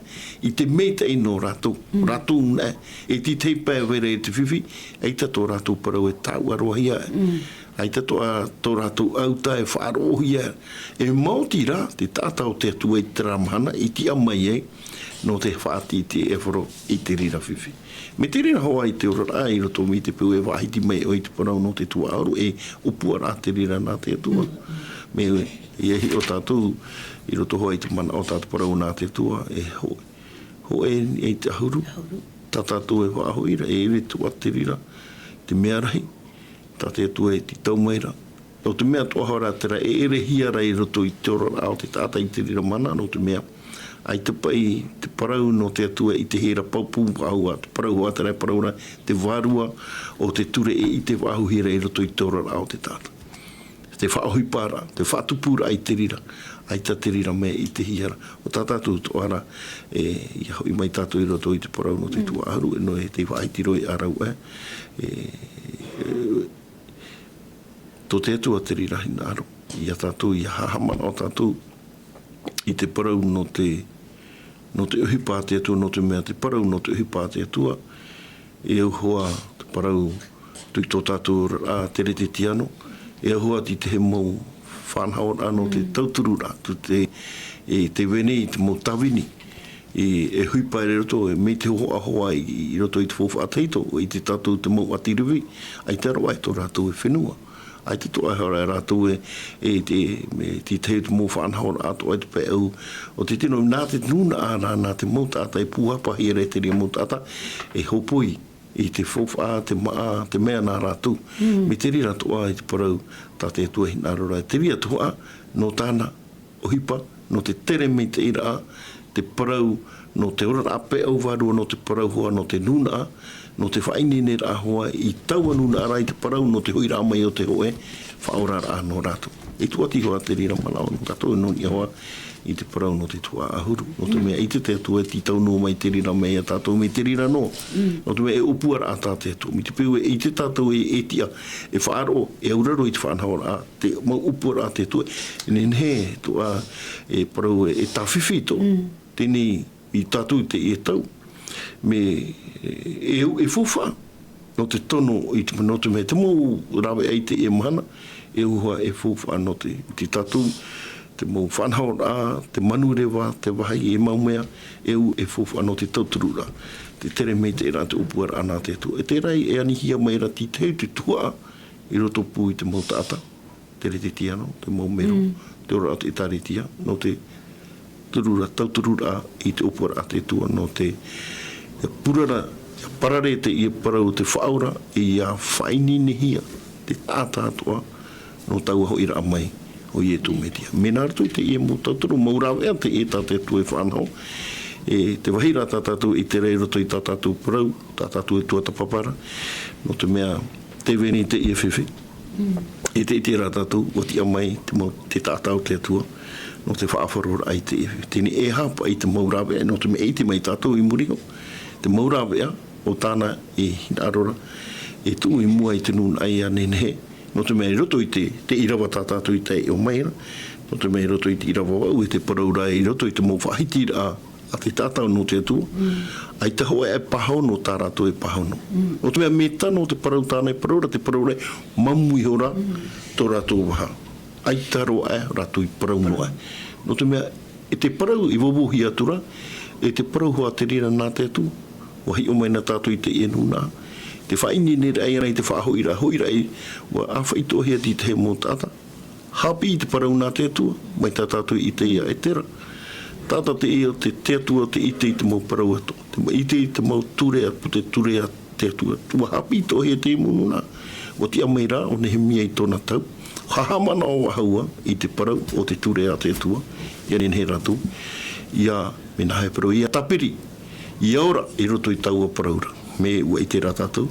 i te maitaʻi nō rātou. Rātou nā, e tītauhia e vai ra i te fifi, ʻaita tō rātou parau e tāuʻaroahia. ʻAita tō, tō rātou ʻauta e faʻaroʻohia. E maoti rā, te taʻata o te Atua i terā mahana, i tiʻa mai ai, nō te faʻatītīʻaifaro i te reira fifi. Mai te reira hoʻi i te oraraʻa, i roto mai te peu e faʻahiti mai ʻoe i te parau nō te tuhaʻa ʻahuru, e ʻōpuaraʻa te reira nā te Atua. Mea, ia hiʻo tātou, i roto hoʻi i te manaʻo tā te parau nā te Atua, e hō-, hōʻē i te ʻahuru. Tā tātou e faʻahoʻi ra, e ʻere atoʻa te reira, te mea rahi, tā te Atua e tītau mai ra. Nō te mea atoʻa hoʻi rā terā e ʻerehia ra i roto i te oraraʻa o te taʻata i te reira mahana, nō te mea, ʻaita paʻi te parau nō te Atua i te hira pāpū faʻahou, te parau hoʻi terā e parau ra, te vārua o te ture e ʻite faʻahouhia ra i roto i te oraraʻa o te taʻata. Te faʻaʻohiparaʻa, te faʻatupuraʻa i te reira, ʻaita te reira mea e ʻitehia ra. ʻO tā tātou atoʻa ra, e, ia hoʻi mai tātou i roto i te parau nō te tuhaʻa ʻahuru, e noa atu te faʻahiti roa i ʻārauaʻe, e, e, tō te Atua te reira hinaʻaro. Ia tātou, ia haʻamanaʻo tātou i te parau nō te, nō te ʻohipa a te Atua, nō te mea te parau nō te ʻohipa a te Atua, e au hoʻi te parau tō, tō tātou oraraʻa teretetiano, e au hoʻi te tahi mau faʻanahoraʻa nō te tautururaʻa, tō te, e te veni, te mau tāvini, E, e ʻohipa i roto, e, mai te hōhoʻa hoa i, i roto i te faufaʻa tahito, ʻua ʻite tātou te mau ʻati rave, ʻaita roa e tō rātou e fenua. ʻAita atoʻa e hara e rātou e, e te, me te tahi o te mau faʻanahoraʻa atoʻa i te pae ʻau o te tino, nā te nūnaʻa rā, nā te mau taʻata e pūhapahia ra e te reira mau taʻata, e hōpoi i te faufaʻa, te māʻa, te mea nā rātou. Mm. Mai te reira atoʻa i te parau tā te Atua e hinaʻaro ra, te reira atoʻa, nō tāna ʻohipa, nō te tere maitaʻi raʻa, te parau, nō te oraraʻa pae ʻau vārua, nō te parau hoa, nō te nūnaʻa, nō te faʻaineineraʻa hoa, i taua nūnaʻa rā i te parau, nō te hoʻiraʻa mai o te hōʻē faʻaoraraʻa nō rātou. E tuati hoa te reira manaʻo nō tātou, e nō niʻa hoa i te parau nō te tuhaʻa ʻahuru. Nō te mea ʻaita te Atua e tītau noa mai te reira mai iā tātou, mai te reira noa. Mm. Nō te mea e ʻōpuaraʻa tā te Atua. Mai te peu e ʻite tātou e, e tiʻa, e faʻaroʻo, e auraro i te faʻanahoraʻa, te mau ʻōpuaraʻa a te Atua, e nehenehe atoʻa e parau e, e tāfifi atoʻa. Mm. Teie nei tātou i teie tau. Mea, e, e faufaʻa nō te tono i te, nō te mea te mau rāveʻa i teie mahana, e ʻua e faufaʻa nō te, te tātou, te mau faʻanahoraʻa, te manureva, te vāhi, e mau mea, e ʻua e faufaʻa nō te tauturu ra, te tere maitaʻi ra, te ʻōpuaraʻa nā te Atua. E terā e anihia mai ra te tahi te tuhaʻa i roto pū i te mau taʻata, te Keretiano, te mau mero, mm, te oraraʻa o te ʻĒtārētia, nō te turu ra, tauturu ra i te ʻōpuaraʻa a te Atua, nō te, ʻia purara, ʻia parare teie parau o te Faʻaora, ʻia faʻaineinehia te taʻata atoʻa, nō taua hoʻiraʻa mai o Ietu Metia. Mea nā roto i teie mau tauturu, mau rāveʻa teie tā te Atua e faʻanaho, e te vāhi ra tā tātou e ʻite ra i roto i tā tātou parau, tā tātou e tuatāpapa ra, nō te mea, tē vai nei teie fifi. Mm. E te, e te ʻite ra tātou, ʻua tiʻa mai te mau, te taʻata o te Atua, nō te faʻaroʻoraʻa i teie fifi. Teie nei e haʻapaʻo i te mau rāveʻa, nō te mea e ʻite mai tātou i muri iho. Te mau rāveʻa, ʻo tāna e hinaʻaro ra, e tuʻu i mua i te nūnaʻa ʻia nehenehe. Nō te mea i roto i te, te ʻīrava tā tātou i taiʻo mai ra. Nō te mea i roto i te ʻīrava vaʻu, e te parau ra i roto i te mau faʻahitiraʻa a te taʻata nō te Atua. Mm. ʻAita hōʻē e pāhono tā rātou e pāhono. Mm. Nō te mea, mea tano te parau tāna e parau ra, te parau ra, mamu iho ra, mm, tō rātou vaha. ʻAita roa aʻe, rātou i parau noa aʻe. Nō te mea, e te parau i vauvauhia atu ra, e te parau hoʻi te reira nā te Atua, ʻua hiʻo mai na tātou i teie nūnaʻa. Te faʻaineineraʻa i te faʻahoʻiraʻa, hoʻiraʻa, ʻua ʻāfaʻi atoʻahia te tahi mau taʻata. Haʻapiʻi i te parau nā te Atua, mai tā tātou i ʻite ia e terā. Taʻata teie o te, te Atua te ʻite i te mau parau atoʻa. Te mau ʻite i te mau ture a, te ture a te Atua. ʻUa haʻapiʻi atoʻahia te mau nūnaʻa. ʻUa tiʻa mai ra ʻo Nehemia i tōna tau. Haʻamanaʻo vahau ā i te parau o te ture a te Atua. ʻIa nehenehe rātou. ʻIa, mea nā hea parau, ʻia tāpiri. ʻIa ora i roto i taua parau ra. Mea ʻua ʻite ra tātou.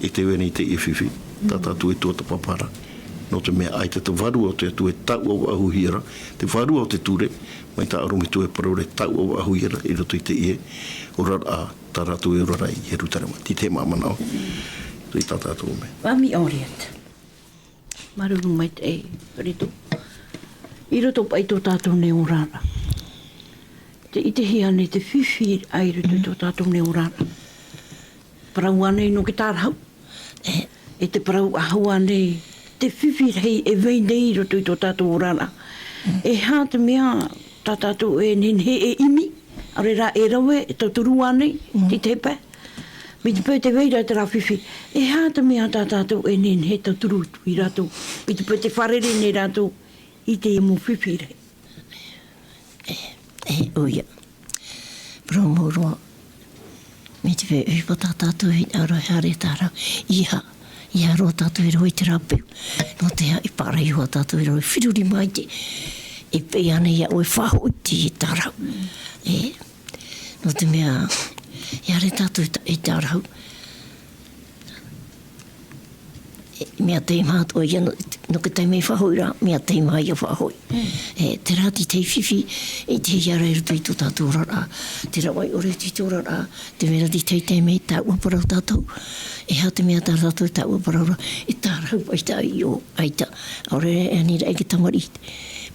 E tē vai nei teie fifi, tā tātou e tuatāpapa ra. Nō te mea ʻaita te Vārua o te Atua e taʻua faʻahouhia ra, te Vārua o te ture, mai tā ʻorometua e parau ra e taʻua faʻahouhia ra, i roto i teie oraraʻa, tā rātou e ora ra i Ierutarema. Te tahi mau manaʻo, i tā tātou mea. Māuruuru maitaʻi, Rito. I roto paʻi tō tātou nei oraraʻa. Tē ʻitehia nei te fifi i roto i tō tātou nei oraraʻa. Parau ānei nō te tārahu. E. E te parau ʻahau ānei, te fifi rahi e vai nei i roto i tō tātou oraraʻa. Mm. E aha te mea tā tātou e nehenehe e ʻimi, ʻaore rā e rave, e tauturu ānei, mm, te tahi pae. Mai te peu tē vai ra terā fifi, e aha te mea tā tātou e nehenehe e tauturu atu ia rātou. Mai te peu tē fārerei nei rātou i te mau fifi rahi. E, e, ʻoia. Parau mau roa. Mai te peu e ʻohipa tā tātou e hinaʻaro e haere tārahu. ʻEiaha, ʻeiaha roa tātou e rave i terā peu. Nō te aha, e pārahi hoʻi tātou e rave, feruri maitaʻi. E pēʻe ānei ia ʻoe e faʻahoʻi i te tārahu. E, nō te mea, e haere tātou e tā-, e tārahu. E, mea tahi maha atoʻa ia nō, nō te taime faʻahoʻi ra, mea tahi maha ia faʻahoʻi. Mm. E, terā te tahi fifi, e te hia ra i roto i tō tātou oraraʻa. Te rave ʻore i tō tātou oraraʻa, te mea ra te tahi taime e taʻua parau tātou. E aha te mea tā tātou e taʻua parau ra, e tārahu paʻi tāʻu i ʻō, ʻaita. ʻAore rā e ani ra e te tamariʻi,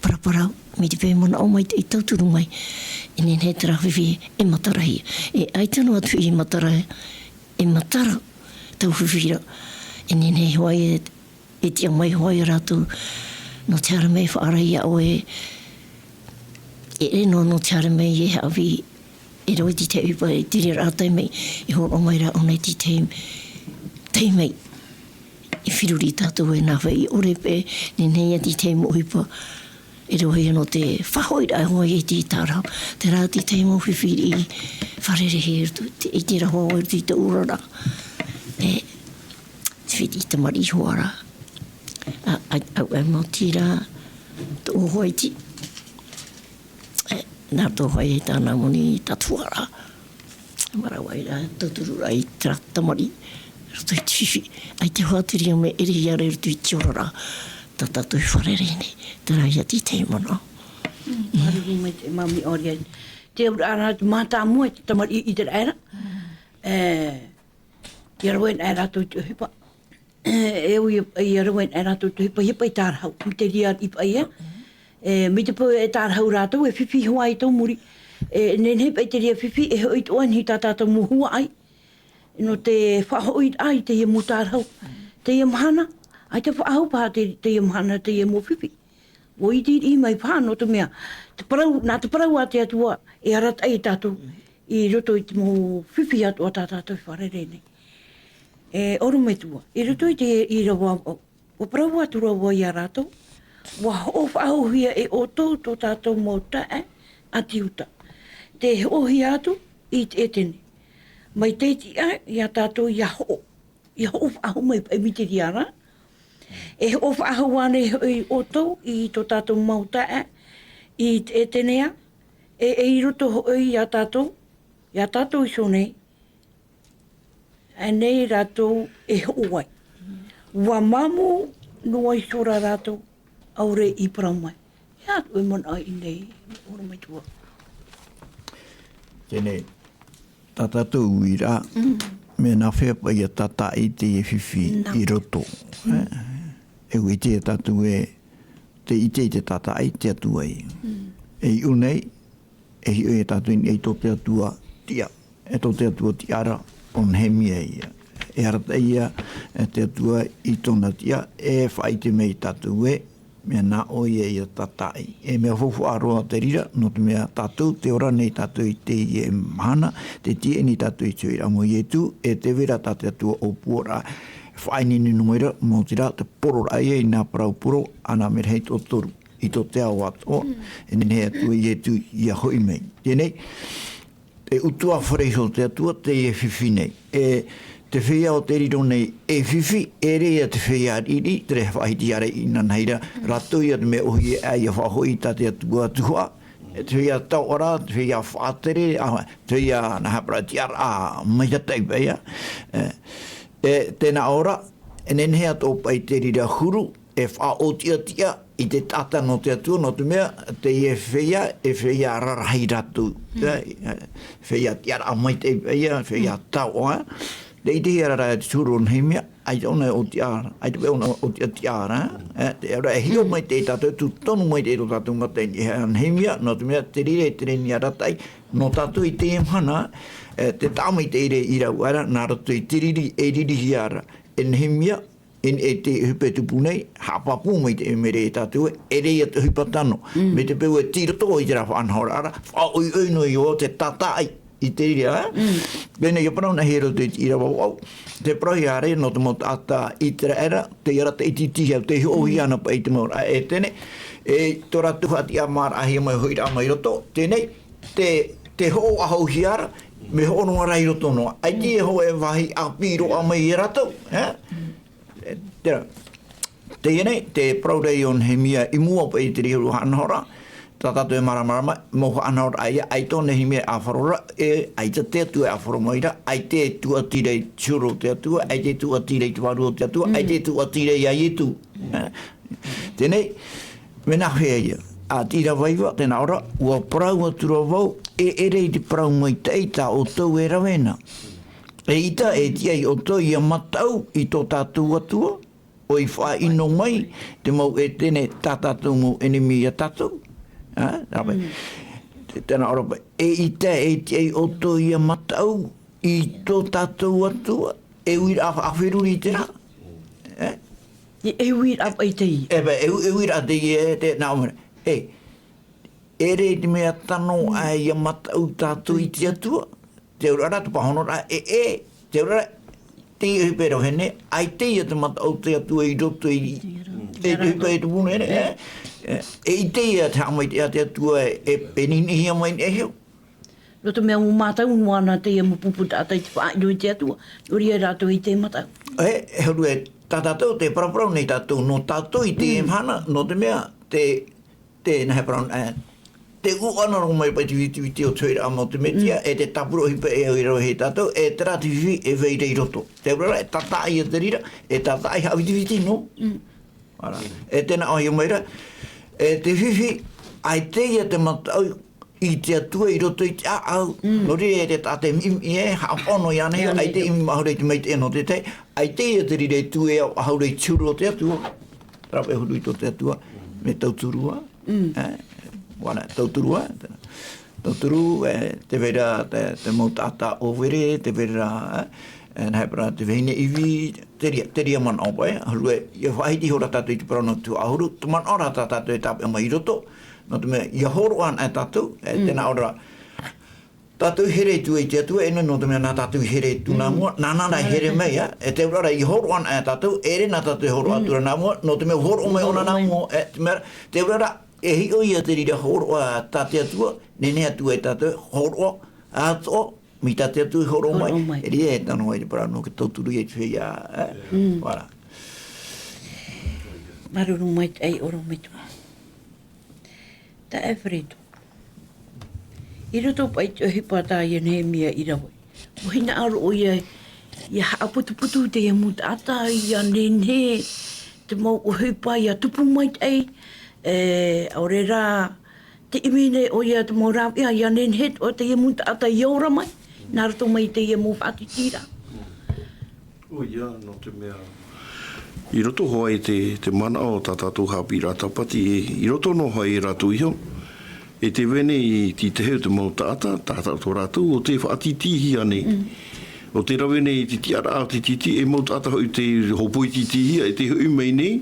paraparau, mai te peu e manaʻo mai, e tauturu mai. E nehenehe terā fifi, e matarahia. E ʻaita noa atu e matara, e matara, tau fifi ra. E nehenehe hoʻi e, e tiʻa mai hoʻi rātou, nō te haere mai e faʻaara ia ʻoe, e ʻere noa nō te haere mai e haʻavī, E rave te tahi ʻohipa e tere ra tae mai, e hōroʻa mai ra ʻōna i te tahi, tahi mai. E feruri tātou e nā vai, ʻaore paʻi, nehenehe ia te tahi mau ʻohipa. E rave ia nō te faʻahoʻiraʻa hoʻi i te tārahu. Terā te tahi mau fifi i fārerei i roto, te, i te rahi i roto i te oraraʻa. E, te fiti i tamariʻi hoʻi ra. A, a, a, a, mau tira, tō Hoiti. E, nā tō Hoiti tāna moni tātuaraʻa. Marawa i ra, tauturu ra i terā tamariʻi, roto i te fifi. ʻAita e hoʻi te reira mea ʻere ia ra i roto i te oraraʻa. Tā tātou e fārerei nei, terā ia te tahi manaʻo. Mm, māuruuru maitaʻi, māuruuru ʻoia. Te auraʻa ra, te mātāmua, te tamariʻi i te raʻi ra. E, ʻia rave anaʻe rātou i te ʻohipa. E, e ui, ʻia rave anaʻe rātou i te ʻohipa, ʻia paʻi tārahu. Mai te reira i paʻi, e. E, mai te peu e tārahu rātou, e fifi hoʻi i tō muri. E, nehenehe paʻi te reira fifi, e hoʻi atoʻa nei tā tātou mau huaʻai. Nō te faʻahoʻiraʻa i teie mau tārahu. Teie mahana, ʻaita e faʻahou paha te, teie mahana, teie mau fifi. ʻUa iti riʻi mai paha nō te mea, te parau, nā te parau a te Atua, e arataʻi ia tātou, i roto i te mau fifi atoʻa tā tātou e fārerei nei. E, ʻorometua, i roto i te, i rava, ʻua parau atu ra vau ia rātou, ʻua hoʻo faʻahouhia e ʻoutou tō tātou mau taeaʻe a Iuta. Tē hoʻohia atu i te ʻētene. Mai te tiʻa ia tātou ʻia hoʻo. ʻIa hoʻo faʻahou mai paʻi mai te reira ra. E hoʻo faʻahou ānei hoʻi ʻoutou i tō tātou mau taeaʻe i te ʻētene ā, e, e i roto hoʻi ia tātou, ia tātou iho nei, ānei rātou e hoʻo ai. ʻUa māmū noa iho ra rātou, ʻaore i parau mai. E aha tō ʻoe manaʻo i ʻō nei, ʻorometua? Teie nei, tā tātou uiraʻa, mm, mea nāfea paʻi ʻia tātaʻi teie fifi, nā, i roto. Mm. E, e ʻite ia tātou ē, tē ʻite i te tātaʻi te Atua ïa. Mm. E i ʻō nei, e hiʻo ia tātou i niʻa i tō te Atua tiʻa, e tō te Atua tiʻa ra, ʻo Nehemia ïa. E arataʻi ia, e te Atua i tōna tiʻa, e faʻaʻite mai ia tātou ē, mea nā ʻō ïa ʻia tātaʻi. E mea faufaʻa roa te reira, nō te mea tātou tē ora nei tātou i teie mahana, tē tīaʻi nei tātou i te hoʻiraʻa mai o Ietu, e tē vai ra tā te Atua ʻōpua ra, faʻaineine noa mai ra, mau terā, te pororaʻa ïa i nā parau poro, Anamerahi toʻatoru, i tō te ao atoʻa, mm, e nehenehe atu ia Ietu ʻia hoʻi mai. Teie nei, e ʻutuāfare iho te Atua, teie fifi nei. E te feiā o tē riro nei e fifi, ʻeʻere ïa te feiā riʻiriʻi, terā e faʻahiti ra inanahi ra, rātou ïa te mea ʻōhie aʻe ʻia faʻahoʻi tā te Atua tuhaʻa. E te feiā taoʻa ra, te feiā faʻatere, ā, te feiā nā hea parau, tiʻaraʻa maitataʻi paʻi ïa. E, e tē nā ʻō ra, e nehenehe atoʻa paʻi te reira huru, e faʻaʻōtiʻatiʻa i te taʻata nō te Atua, nō te mea, teie feiā, e feiā rarahi rātou. Mm. Ia, e, feiā tiʻaraʻa maitaʻi paʻi ïa, feiā, mm, taoʻa. Tē ʻitehia ra ra te huru o Nehemia, ʻaita ʻōna e ʻōtiʻa ra, ʻaita paʻi ʻōna e ʻōtiʻatiʻa ra, e, te, ora e hiʻo, mm, maitaʻi tātou, tū tonu maitaʻi tō tātou mata i niʻa iho ia Nehemia, nō te mea, te reira, te reira i arataʻi, nō tātou i teie mahana, e, te taʻa maitaʻi ra i rave ra, nā roto i te riri, e ririhia ra, e Nehemia, e, e te ʻohipa e tupu nei, haʻapāpū mai te ʻēmere ia tātou, ʻeʻere ïa te ʻohipa tano. Mm. Mai te peu e tei roto i terā faʻanahoraʻa ra, faʻaʻoiʻoi noa iho te tātaʻi i te reira, ā? Mm. Pēnei, ʻia parau anaʻe i roto i te ʻīrava vaʻu, tē parauhia ra nō te mau taʻata ʻĪteraʻera, tei arataʻi tītī hia, tē hoʻohia ana paʻi i te mau ʻētene, e tō rātou faʻatiʻamāraʻahia mai, hoʻiraʻa mai roto, teie nei, tē, tē hoʻo faʻahouhia ra, mea hoʻo noa ra i roto noa. ʻAita e hōʻē vāhi ʻāpī roa mai ia rātou, ā? E, terā. Teie nei, te parau ra ïa o Nehemia i mua paʻi i te reira huru faʻanahoraʻa, tā tātou e māramarama, mau faʻanahoraʻa ïa, ʻaita ʻo Nehemia e ʻāfaro ra, e, ʻaita te Atua e ʻāfaro mai ra, ʻaita e tūʻati ra i te huru o te Atua, ʻaita e tūʻati ra i te vārua o te Atua, mm, ʻaita e tūʻati ra ia Ietu. E, teie nei, mea nāfea ïa, a te ʻīrava iva, tē nā ʻō ra, ʻua parau atu ra vau, e ʻere i te parau maitaʻi tā ʻoutou e rave na. ʻEita e tiʻa ia ʻoutou ʻia mataʻu i tō tātou Atua, ʻoi faʻaʻino mai te mau ʻētene tā tātou mau ʻenemi ia tātou. Ā, rā paʻi. Mm. Te, tē nā ʻō ra paʻi, ʻeita e tiʻa ia ʻoutou ʻia mataʻu i tō tātou Atua, e uiraʻa faʻaferuri terā. Ē? E, e uiraʻa paʻi teie. E paʻi, e u-, e uiraʻa teie, e, tē nā ʻō ra. E, ʻere i te mea tano ʻae ia mataʻu tātou i te Atua. Te auraʻa rā te pāhonoraʻa, e, e, te auraʻa rā, teie ʻohipa e rave nei, ʻaita ia te mataʻu o te Atua i roto i, e, te ʻohipa e tupu nei, e, e, e ʻaita ia te haʻamaitaʻi a te Atua e, e, e ninihia mai nei e heo. Nō te mea ʻua mātau noa ana teie mau pupu taʻata i te faʻaʻino i te Atua, nō reira rātou i te mataʻu. E, e huru e, tā tātou te paraparau nei tātou, nō tātou i te mahana, nō te mea, te, te, nā he parau, e, te ʻuʻana roa mai paʻi te vitiviti o te hoeraʻa mau te Metia, e te tāpura ʻohipa e au i rave hia tātou, e terā te fifi e vai ra i roto. Te auraʻa rā, e tātaʻi ia te reira, e tātaʻi haʻavitiviti nō. Voilà. E tē nā ʻō ia mai ra, e te fifi, ʻaita ia te mataʻu i te Atua i roto i te ʻāʻau. Nō reira e te taʻata e mimiʻi e, haʻapaʻo noa iāna, ʻaita e ʻimi mahora i te maitaʻi nō te tahi, ʻaita ia te reira e tū e au ʻahuru i te huru o te Atua. Rave huru i tō te Atua, mea tauturu ā. E, voilà, tauturu ā. Tauturu, e, tē vai ra te, te mau taʻata ʻōvere, tē vai ra, e, e, nā he parau, te vahine ivi, te reira, te reira manaʻo paʻi, huru e, ʻia faʻahiti ihora tātou i te parau nō te tuhaʻa ʻahuru, te manaʻo ra tā tātou e tāpeʻa mai i roto, nō te mea, ʻia hōroʻa ana e tātou, e, tē nā ʻō ra, tātou i here atu i te Atua, e nō, nō te mea nā tātou i here atu nā mua, nāna rā i here mai, ā, e te auraʻa rā, ʻia hōroʻa ana e tātou, e ʻere nā tātou e hōroʻa atu ra nā mua, nō te mea hōroʻa mai ʻōna nā mua, e, te mea, te auraʻa rā, e hiʻo ia te reira hōroʻa tā te Atua, nehenehe atu ai tātou, hōroʻa, atoʻa, mai tā te Atua i hōroʻa mai, hōroʻa mai. E reira e tano ai te parau nō te tauturu ia i te feiā, e? Voilà. Māuruuru maitaʻi, ʻorometua. Taeaʻe Fred. I roto paʻi i te ʻohipa tā ia Nehemia i rave, ʻua hinaʻaro ʻoia ʻia haʻaputuputu i teie mau taʻata, ʻia nehenehe te mau ʻohipa ʻia tupu maitaʻi, e, ʻaore rā te ʻimi nei ʻoia te mau rāveʻa, ʻia nehenehe atoʻa teie mau taʻata ʻia ora mai, nā roto mai i teie mau faʻatītīraʻa. ʻOia, nō te mea, i roto hoʻi te, te manaʻo o tā tātou haʻapiʻiraʻa tāpati, e, i roto noa hoʻi ia rātou iho, e tē vai nei i te tahi o te mau taʻata, taʻata tō rātou, ʻo tē faʻatītīhia nei. ʻO tē rave nei i te tiʻaraʻa o te tītī, e mau taʻata hoʻi tē hōpoi tītīhia, e tē hoʻi mai nei,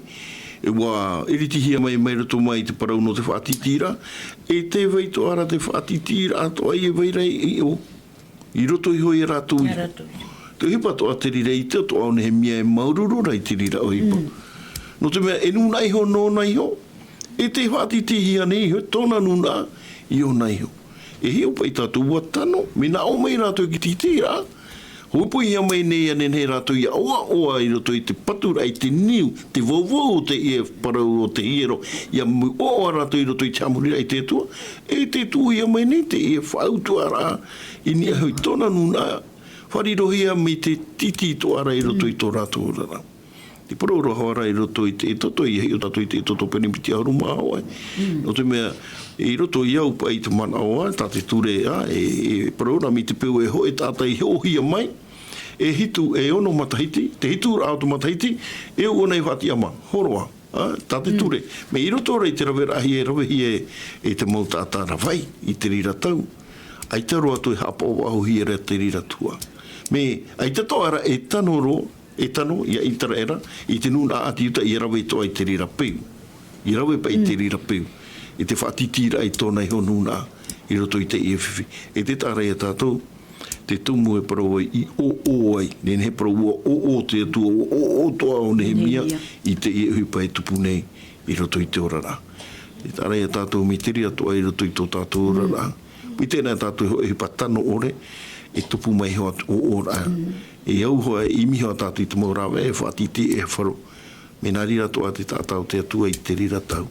e ʻua ʻiritihia mai, mai roto mai i te parau nō te faʻatītīraʻa, e tē vai atoʻa ra te faʻatītīraʻa atoʻa e vai ra i ʻō. I roto iho ia rātou iho. Ia rātou iho. Te ʻohipa atoʻa te reira i te ʻoto o Nehemia e māuruuru ra i te reira ʻohipa. Nō te mea e nūnaʻa iho nōna iho, e tē faʻatītīhia nei iho, tōna nūnaʻa i ʻōna iho. E hiʻo paʻi tātou ʻua tano, mea nā ʻō mai rātou i te tītīraʻa, hōpoihia mai nei ʻia nehenehe rātou ʻia ʻoaʻoa i roto i te paturaʻa, i te niu, te vauvau o teie parau o te hiero, ʻia mau ʻoaʻoa rātou i roto i te haʻamoriraʻa i te Atua, e tē tuʻuhia mai nei teie faʻautuʻaraʻa, i niʻa iho i tōna nūnaʻa, faʻarirohia mai te tītī atoʻa ra i roto i tō rātou oraraʻa. Te parau roa ra i roto i te Exodo, ʻia hiʻo tātou i te Exodo pene piti ʻahuru mā vaʻu. Nō te mea, i roto ia paʻi i te manaʻo, ā, tā te ture, ā, e, e parau ra mai te peu e hōʻē taʻata i hiʻohia mai, e hitu, e ono matahiti, te hituraʻa o te matahiti, e ʻua nei faʻatiʻamā, hōroʻa. Ā, tā te ture. Mea i roto ra i te raveraʻahia, e ravehia e, e te mau taʻata ra vai i te reira tau. ʻAita roa atu e haʻapaʻo faʻahouhia ra te reira tuhaʻa. Mea, ʻaita atoʻa ra e tano roa, e tano ia ʻĪteraʻera, i te nūnaʻa ʻāti Iuta ʻia rave atoʻa i te reira peu. ʻIa rave paʻi i te reira peu. I te faʻatītīraʻa i tōna iho nūnaʻa, i roto i teie fifi. E te taʻa ra ia tātou, te tumu e parau ai, i ʻōʻō ai. Nehenehe e parau ʻua ʻōʻō te Atua, ʻua ʻōʻō atoʻa ʻo Nehemia, Nehemia, i teie ʻohipa e tupu nei i roto i te oraraʻa. E taʻa ra ia tātou mea tere atoʻa i roto i tō tātou oraraʻa. Mai tēnā tātou e hōʻē ʻohipa tano ʻore, e tupu mai iho atu ʻōʻōraʻa. E au hoʻi, e ʻimi hoʻi tātou i te mau rāveʻa, e faʻatītī, e faro. Mea nā reira atoʻa te taʻata o te Atua i te reira tau.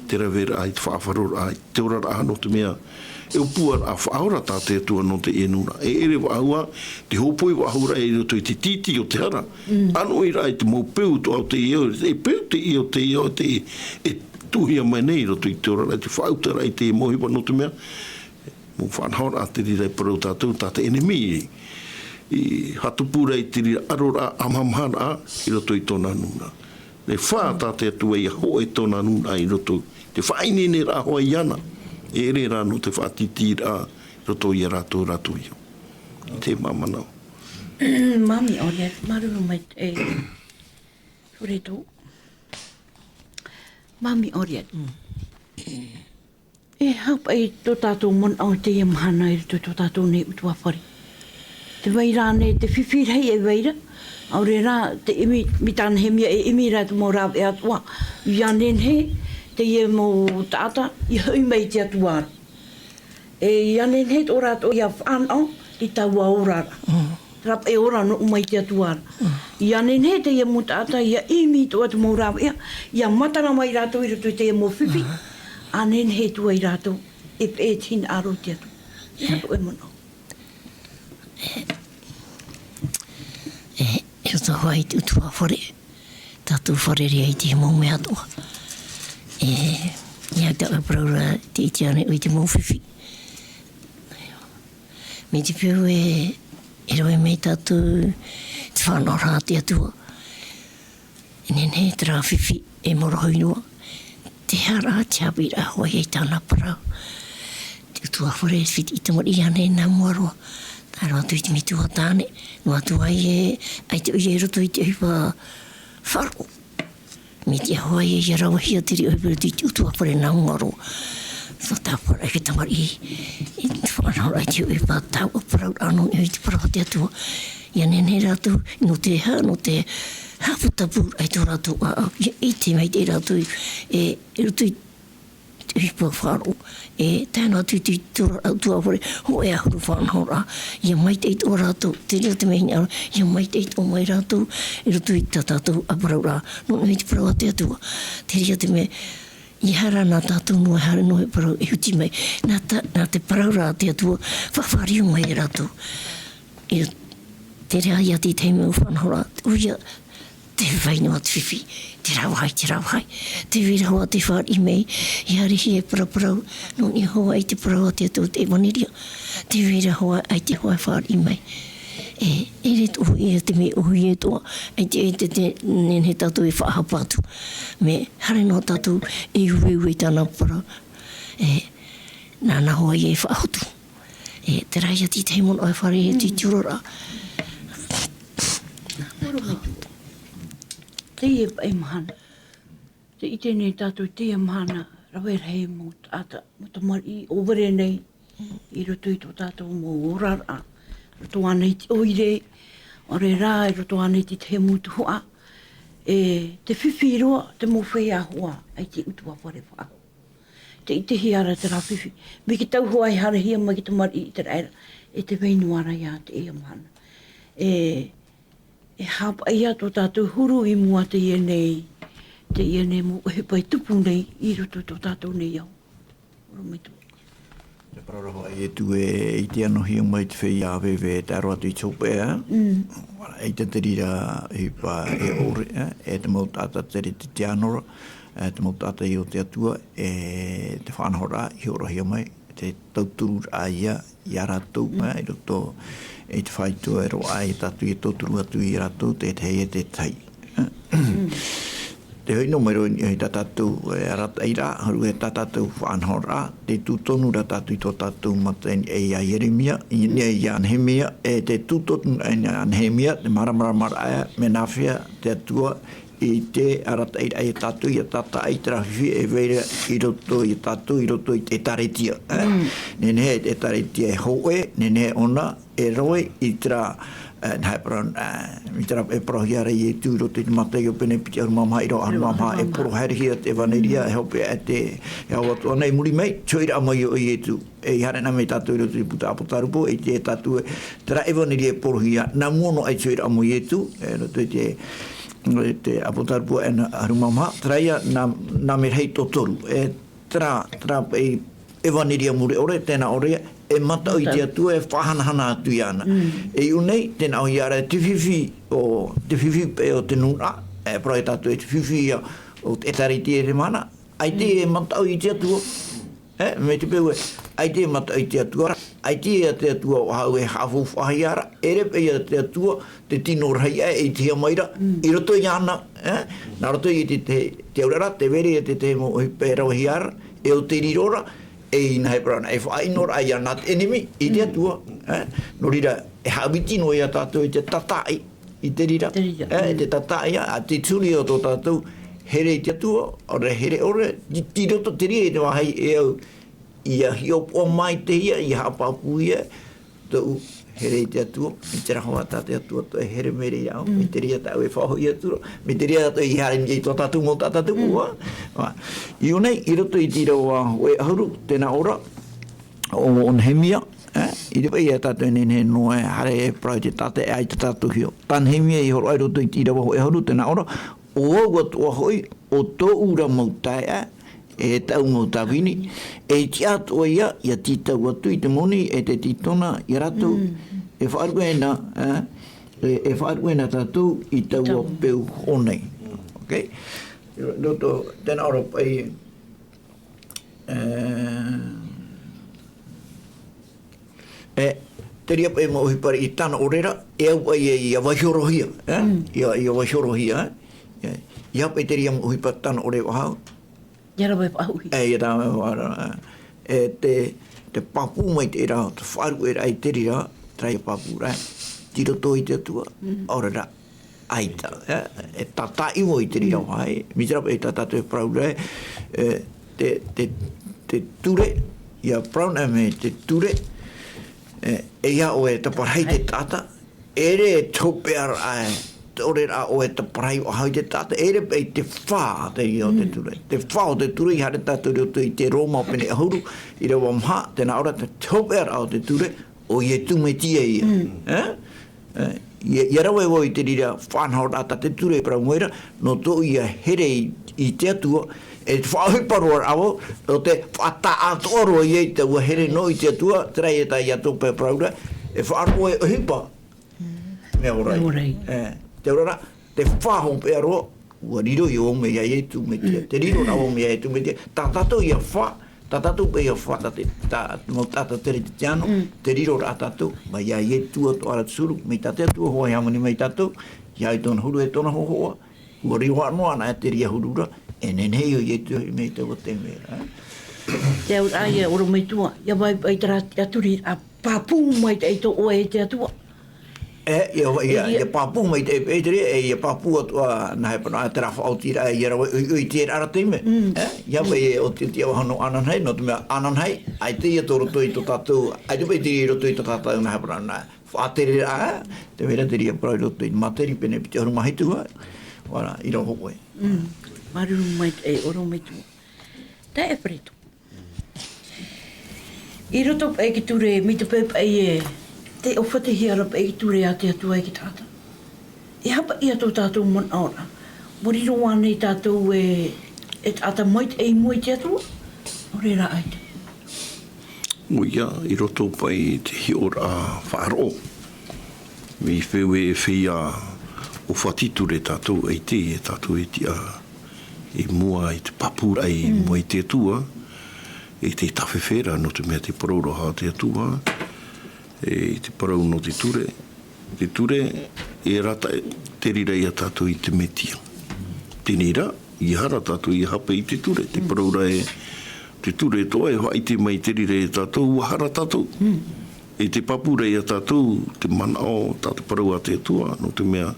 Te raveraʻa, i te faʻafaroraʻa, i te oraraʻa nō te mea, e ʻōpuaraʻa faʻaora tā te Atua nō teie nūnaʻa. E ʻere faʻahou ā, te hōpoi faʻahouraʻa i roto i te tītī o te hara. ʻAnoʻiraʻa i te mau peu atoʻa o teie ao, e peu teie ao, teie ao, te, e tuʻuhia mai nei i roto i te oraraʻa, te faʻautaraʻa i te mau ʻohipa nō te mea, mau faʻanahoraʻa te reira e parau tātou, tā te ʻenemi, i hatupu ra i te reira ʻaroraʻa, ʻamahamaharaʻa, i roto i tōna nūnaʻa. E fā tā te Atua ʻia hōʻē tōna nūnaʻa i roto, te faʻaineineraʻa hoʻi iāna, e ʻere rā nō te faʻatītīraʻa i roto ia rātou, rātou iho. I te māmanaʻo. Māmī Oriel, māuruuru maitaʻi. Fred. Māmī Oriel. E haʻapaʻo i tō tātou manaʻo i teie mahana i roto i tō tātou nei ʻutuāfare. Tē vai ra ānei te fifi rahi e vai ra, ʻaore rā te ʻimi, mai tā Nehemia e ʻimi ra te mau rāveʻa atoʻa. ʻIa nehenehe teie mau taʻata ʻia hoʻi mai i te Atua ra. E ʻia nehenehe tō rātou ʻia fānaʻo i taua ora ra. Terā paʻi ora nō ʻō mai i te Atua ra. ʻIa nehenehe teie mau taʻata ʻia ʻimi atoʻa te mau rāveʻa, ʻia matara mai rātou i roto i teie mau fifi. ʻA nehenehe atu ai rātou e peʻe te hinaʻaro i te Atua. Ia tō ʻoe manaʻo. E, e roto hoʻi i te ʻutuāfare, tātou fārerei i te mau mea atoʻa. E, ʻia tau e parau ra te ʻite ānei ʻoe i te mau fifi. Mai te peu e, e rave mai tātou te fānaʻoraʻa a te Atua. E nehenehe terā fifi e maoro hoʻi noa. Te aha rā te haʻapiʻiraʻa hoʻi i tāna parau. Te ʻutuāfare e fiti i te tamariʻi ānei nā mua roa. Tae roa atu i te metua tāne. Noa atu ai e, ʻaita ʻoia i roto i te ʻohipa faʻaroʻo. Mai te aho ē, ʻia ravehia te reira i roto i te ʻutuāfare nā mua roa. Sa tāpaʻo ra te tamariʻi, i te faʻanahoraʻa i te ʻohipa, taua parau ra nō niʻa i te parau a te Atua. ʻIa nehenehe rātou, nō te aha, nō te haʻaputapū i tō rātou ʻāʻau. ʻIa ʻite maitaʻi rātou, e, i roto i te ʻohipa faʻaroʻo, e tae noa atu i te ora ʻutuāfare, hōʻē ʻahuru faʻanahoraʻa, ʻia maitaʻi atoʻa rātou, te reira te mea hinaʻaro, ʻia maitaʻi atoʻa mai rātou, i roto i tā tātou ā parau ra, nō niʻa i te parau a te Atua, te reira te mea, ʻeiaha rā nā tātou noa e haere noa e parau e huti mai, nā tā, nā te parau ra a te Atua, faʻafāriu mai ia rātou. I te reira ïa te tahi mau faʻanahoraʻa, ʻoia, tē vai noa te fifi, terā vāhi, terā vāhi. Tē vai ra hoʻi te fāriʻi mai, ʻia haerehia e paraparau, nō niʻa hoʻi i te parau a te Atua, te ʻevaneria. Tē vai ra hoʻi, ʻaita hoʻi e fāriʻi mai. E, ʻeʻere atoʻa ia te mea ʻōhie atoʻa, ʻaita e te, te, nehenehe tātou e faʻahapa atu. Mea haere noa tātou e ueue i tāna parau. E, nāna hoʻi e faʻahotu. E, terā ïa te tahi manaʻo e fārerei atu i te ora ra. Teie paʻi mahana. Tē ʻite nei tātou i teie mahana, rave rahi mau taʻata, mau tamariʻi, ʻōvare nei, i roto i tō tātou mau oraraʻa, roto ānei i te ʻoire, ʻaore rā, i roto ānei i te tahi mau tuhaʻa, e, tē fifi roa, te mau feiā hoa, ʻaita e ʻutuāfare faʻahou. Tē ʻitehia ra terā fifi. Mai te tau hoʻi e haerehia mai te tamariʻi i te raʻi ra, e tē vai noa ra ïa teie mahana. E, e haʻapaʻo ïa tō tātou huru i mua teie nei, teie nei mau ʻohipa e tupu nei i roto i tō tātou nei ao. ʻOrometua. Te parau ra hoʻi a Ietu e, i te anohia mai te feiā veve, tae roa atu i te hopeʻa. Mm. ʻAita te reira ʻohipa e ʻore, e, e te mau taʻata tere i te tiano ra, e, te mau taʻata i ʻō i te Atua, e te faʻanahoraʻa i hōroʻahia mai, te tautururaʻa ïa, ia rātou, e, i roto i te faito e roaʻa ai tātou e tauturu atu ia rātou, te tahi e te tahi. Te hoʻi noa mai roa i tā tātou, e, arataʻiraʻa, huru e tā tātou faʻanahoraʻa, te tū tonu ra tātou i tō tātou mataʻeinaʻa ia Ieremia, i, ia, ia Nehemia, e te tū tonu ra a Nehemia, te māramarama ra ia, mea nāfea te Atua, i te arataʻiraʻa ia tātou, ʻia tātaʻi terā fifi e vai ra i roto ia tātou, i roto i te ʻĒtārētia. E? Mm. Nehenehe te ʻĒtārētia e hōʻē, nehenehe ʻōna e rave i terā, e, nā hea parau, e, i terā e parauhia ra e Ietu i roto i te Mataio pene piti ʻahuru mā maha, ʻīrava ʻahuru mā maha, e poro haerehia te ʻevaneria, e hopeʻa, e te, e ao atu ānei i muri mai, te hoʻiraʻa mai o Ietu. E haere na mai tātou i roto i te puta ʻApotarupo, e ʻite tātou e, terā ʻevaneria e porohia, nā mua noa i te hoʻiraʻa mai o Ietu, e, roto i te, i te ʻApotarupo e ʻahuru mā maha, terā ïa nā, nā mea rahi tō toru, e, terā, terā, e, ʻevaneria mure ʻore, tēnā ʻore, e mataʻu i te Atua, e faʻahanahana atu iāna. Mm. E iʻu nei, tē nā ʻōhie ra te fifi, o, te fifi paʻi o te nūnaʻa, e, parau ia tātou e te fifi ïa, o te ʻĒtārētia i te mahana, ʻaita e mataʻu i te Atua. E, mai te peu ē, ʻaita e mataʻu i te Atua ra, ʻaita ïa te Atua ʻo vau e haʻafaufaʻahia ra, ʻeʻere paʻi ïa te Atua, te tino rahi aʻe e ʻitehia mai ra, i roto iāna, e, nā roto i te, te, te auraʻa ra, tē vai ra ïa te, te mau ʻohipa e ravehia ra, e ʻo te riro ra, e i nā hea parau na, e faʻaʻino ra ia nā te ʻenemi, i te Atua, e, nō reira, e haʻaviti noa ia tātou i te tātaʻi, i te reira. Te reira. E, te tātaʻi, ā, te turi o tō tātou, here i te Atua, ʻaore, here ʻore, i, i roto te reira i te vāhi e au, ʻia hiʻopoʻa maitaʻi ia, ʻia haʻapāpū ia, tōʻu here i te Atua, mai te rahi tā te Atua atoʻa e here mai ra iāʻu, mai te reira tāʻu e faʻahoʻi atu ra, mai te reira tāʻu i haere mai i tō tātou mau taʻata tupu, ā. Ā, i ʻō nei, i roto i te ʻīrava hōʻē ʻahuru, tē nā ʻō ra, ʻo Nehemia, ē, i te paʻi ia tātou e nehenehe noa e haere e parau i te taʻata e ʻaita tātou hiʻo. Tā Nehemia i hōroʻa i roto i te ʻīrava hōʻē ʻahuru, tē nā ʻō ra, ʻo au atoʻa hoʻi, ʻo tōʻu ra mau taeaʻe, e tāʻu mau tāvini, e tiʻa atoʻa ia, ʻia tītau atu i te moni, e te tītona, ia rātou, e faʻaruʻe na, ē, e, e faʻaruʻe na tātou i taua peu hōʻē nei. Ok? Roto, tē nā ʻō ra paʻi, ē, e, te reira paʻi mau ʻohipa i tāna ʻore ra, e au paʻi e ʻia vaiihohia, ē? ʻIa, ʻia vaiihohia, ē? E, ʻeiaha paʻi te reira mau ʻohipa tāna ʻore e faʻahou. ʻIa rave faʻahou. E, ʻia rave faʻahou, ē. E te, te pāpū mai te reira, te faʻaruʻeraʻa i te reira, terā ʻia pāpū ra, tei roto i te Atua, ʻaore ra, ʻaita, ē, e tātāʻivo i te reira vāhi, mai te reira paʻi tā tātou e parau ra, e, te, te, te ture, ʻia parau na mai te ture, e, ʻeiaha ʻoe e taparahi te taʻata, ʻeʻere te hopeʻaraʻa, e, te ʻoreraʻa ʻoe e taparahi faʻahou i te taʻata, ʻeʻere paʻi te fā te reira o te ture. Te fā o te ture, i haere tātou i roto i te Roma pene ʻahuru, ʻīrava maha, tē nā ʻō ra te, te hopeʻaraʻa o te ture, ʻo Iesu Mesia ia. Ē? Ē, ʻia, ʻia rave vau i te reira faʻanahoraʻa tā te ture e parau mai ra, nō tōʻu ïa here i, i te Atua, e faʻaʻohipa roa ra vau, nō te faʻataʻatoʻa roa ia i taua here nō i te Atua, terā ia tā Iakobo e parau ra, e faʻaroʻo e ʻohipa, mea ora ai. Mea ora ai. Ē, te auraʻa, te fā hopeʻa roa, ʻua riro ïa vau mai iā Iesu Mesia. Te riro ra vau mai iā Iesu Mesia. Tā tātou ïa fā, tā tātou paʻi ïa fā, tā te, tā, mau taʻata Kerisetiano, te riro ra tātou, mai iā Iesu atoʻa ra te huru, mai tā te Atua hoʻi e hāmani mai iā tātou, ʻeiaha i tōna huru e tōna hōhoʻa, ʻua riro noa anaʻe te reira huru ra, e nehenehe ïa ʻo Iesu mai taua taime ra. Te auraʻa ïa orometua, ʻia vai paʻi terā tiʻaturi, ʻa pāpū maitaʻi atoʻa e te Atua. E, ʻia, ʻia, ʻia pāpū maitaʻi paʻi te reira, e, ʻia pāpū atoʻa, nā hea parau, terā faʻaotiraʻa, ʻia rave ʻoiʻoi i terā ra taime. E, ʻeiaha paʻi e ʻotiʻoti ʻaore hoʻi nō Ananahi, nō te mea Ananahi, ʻaita ïa tō roto i tō tātou, ʻaita paʻi te reira i roto i tō tātou, nā hea parau, nā faʻatereraʻa, te reira te reira parau i roto i Māteri pene piti ʻahuru mā hitu, ā, ʻua ra, i raro hōʻē. Māuruuru maitaʻi, e, orometua. Taeaʻe Pereto. I roto paʻi i te ture, mai te peu paʻi e, tē ʻōfatihia ra paʻi i te ture a te Atua i te taʻata. E aha paʻi ïa tō tātou manaʻoraʻa, ʻua riro ānei tātou e, e taʻata maitaʻi i mua i te Atua? ʻAore rā ʻaita. ʻOia, i roto paʻi i te hiʻoraʻa faʻaroʻo. Mai te peu e feiā ʻōfati ture tātou, ʻaita e tātou e tiʻa i mua i te pāpūraʻa i mua i te Atua, e te tāfefe ra, nō te mea te parau ra a te Atua, e te parau nō te ture, te ture, e arataʻi te reira ia tātou i te Mesia. Teie rā, ʻeiaha rā tātou ʻia hape i te ture, te parau ra e, te ture atoʻa e faʻaʻite mai te reira ia tātou, ʻua hara tātou. E te pāpū ra ia tātou, te manaʻo, tā te parau a te Atua, nō te mea,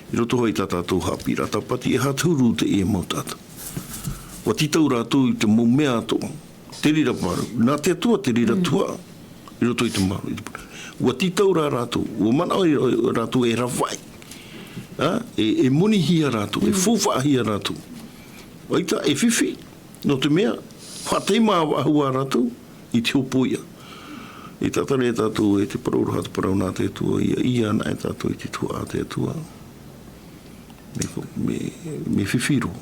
i roto hoʻi tā tātou haʻapiʻiraʻa tāpati, e aha te huru o teie mau taʻata. ʻUa tītau rātou i te mau mea atoʻa, te reira parau, nā te Atua te reira tuhaʻa, i roto i te maro, i te parau. ʻUa tītau rā rātou, ʻua manaʻo rātou e ravaʻi. Ā, e, e monihia rātou, e faufaʻahia rātou. ʻAita, e fifi, nō te mea, faʻataʻi-mā-faʻahou ā rātou, i te hopoiʻa. E tātara ia tātou, e te parau ra, te parau nā te Atua, ʻia, ʻia anaʻe tātou i te tuhaʻa a te Atua. Mea, mea, mea fifi roa.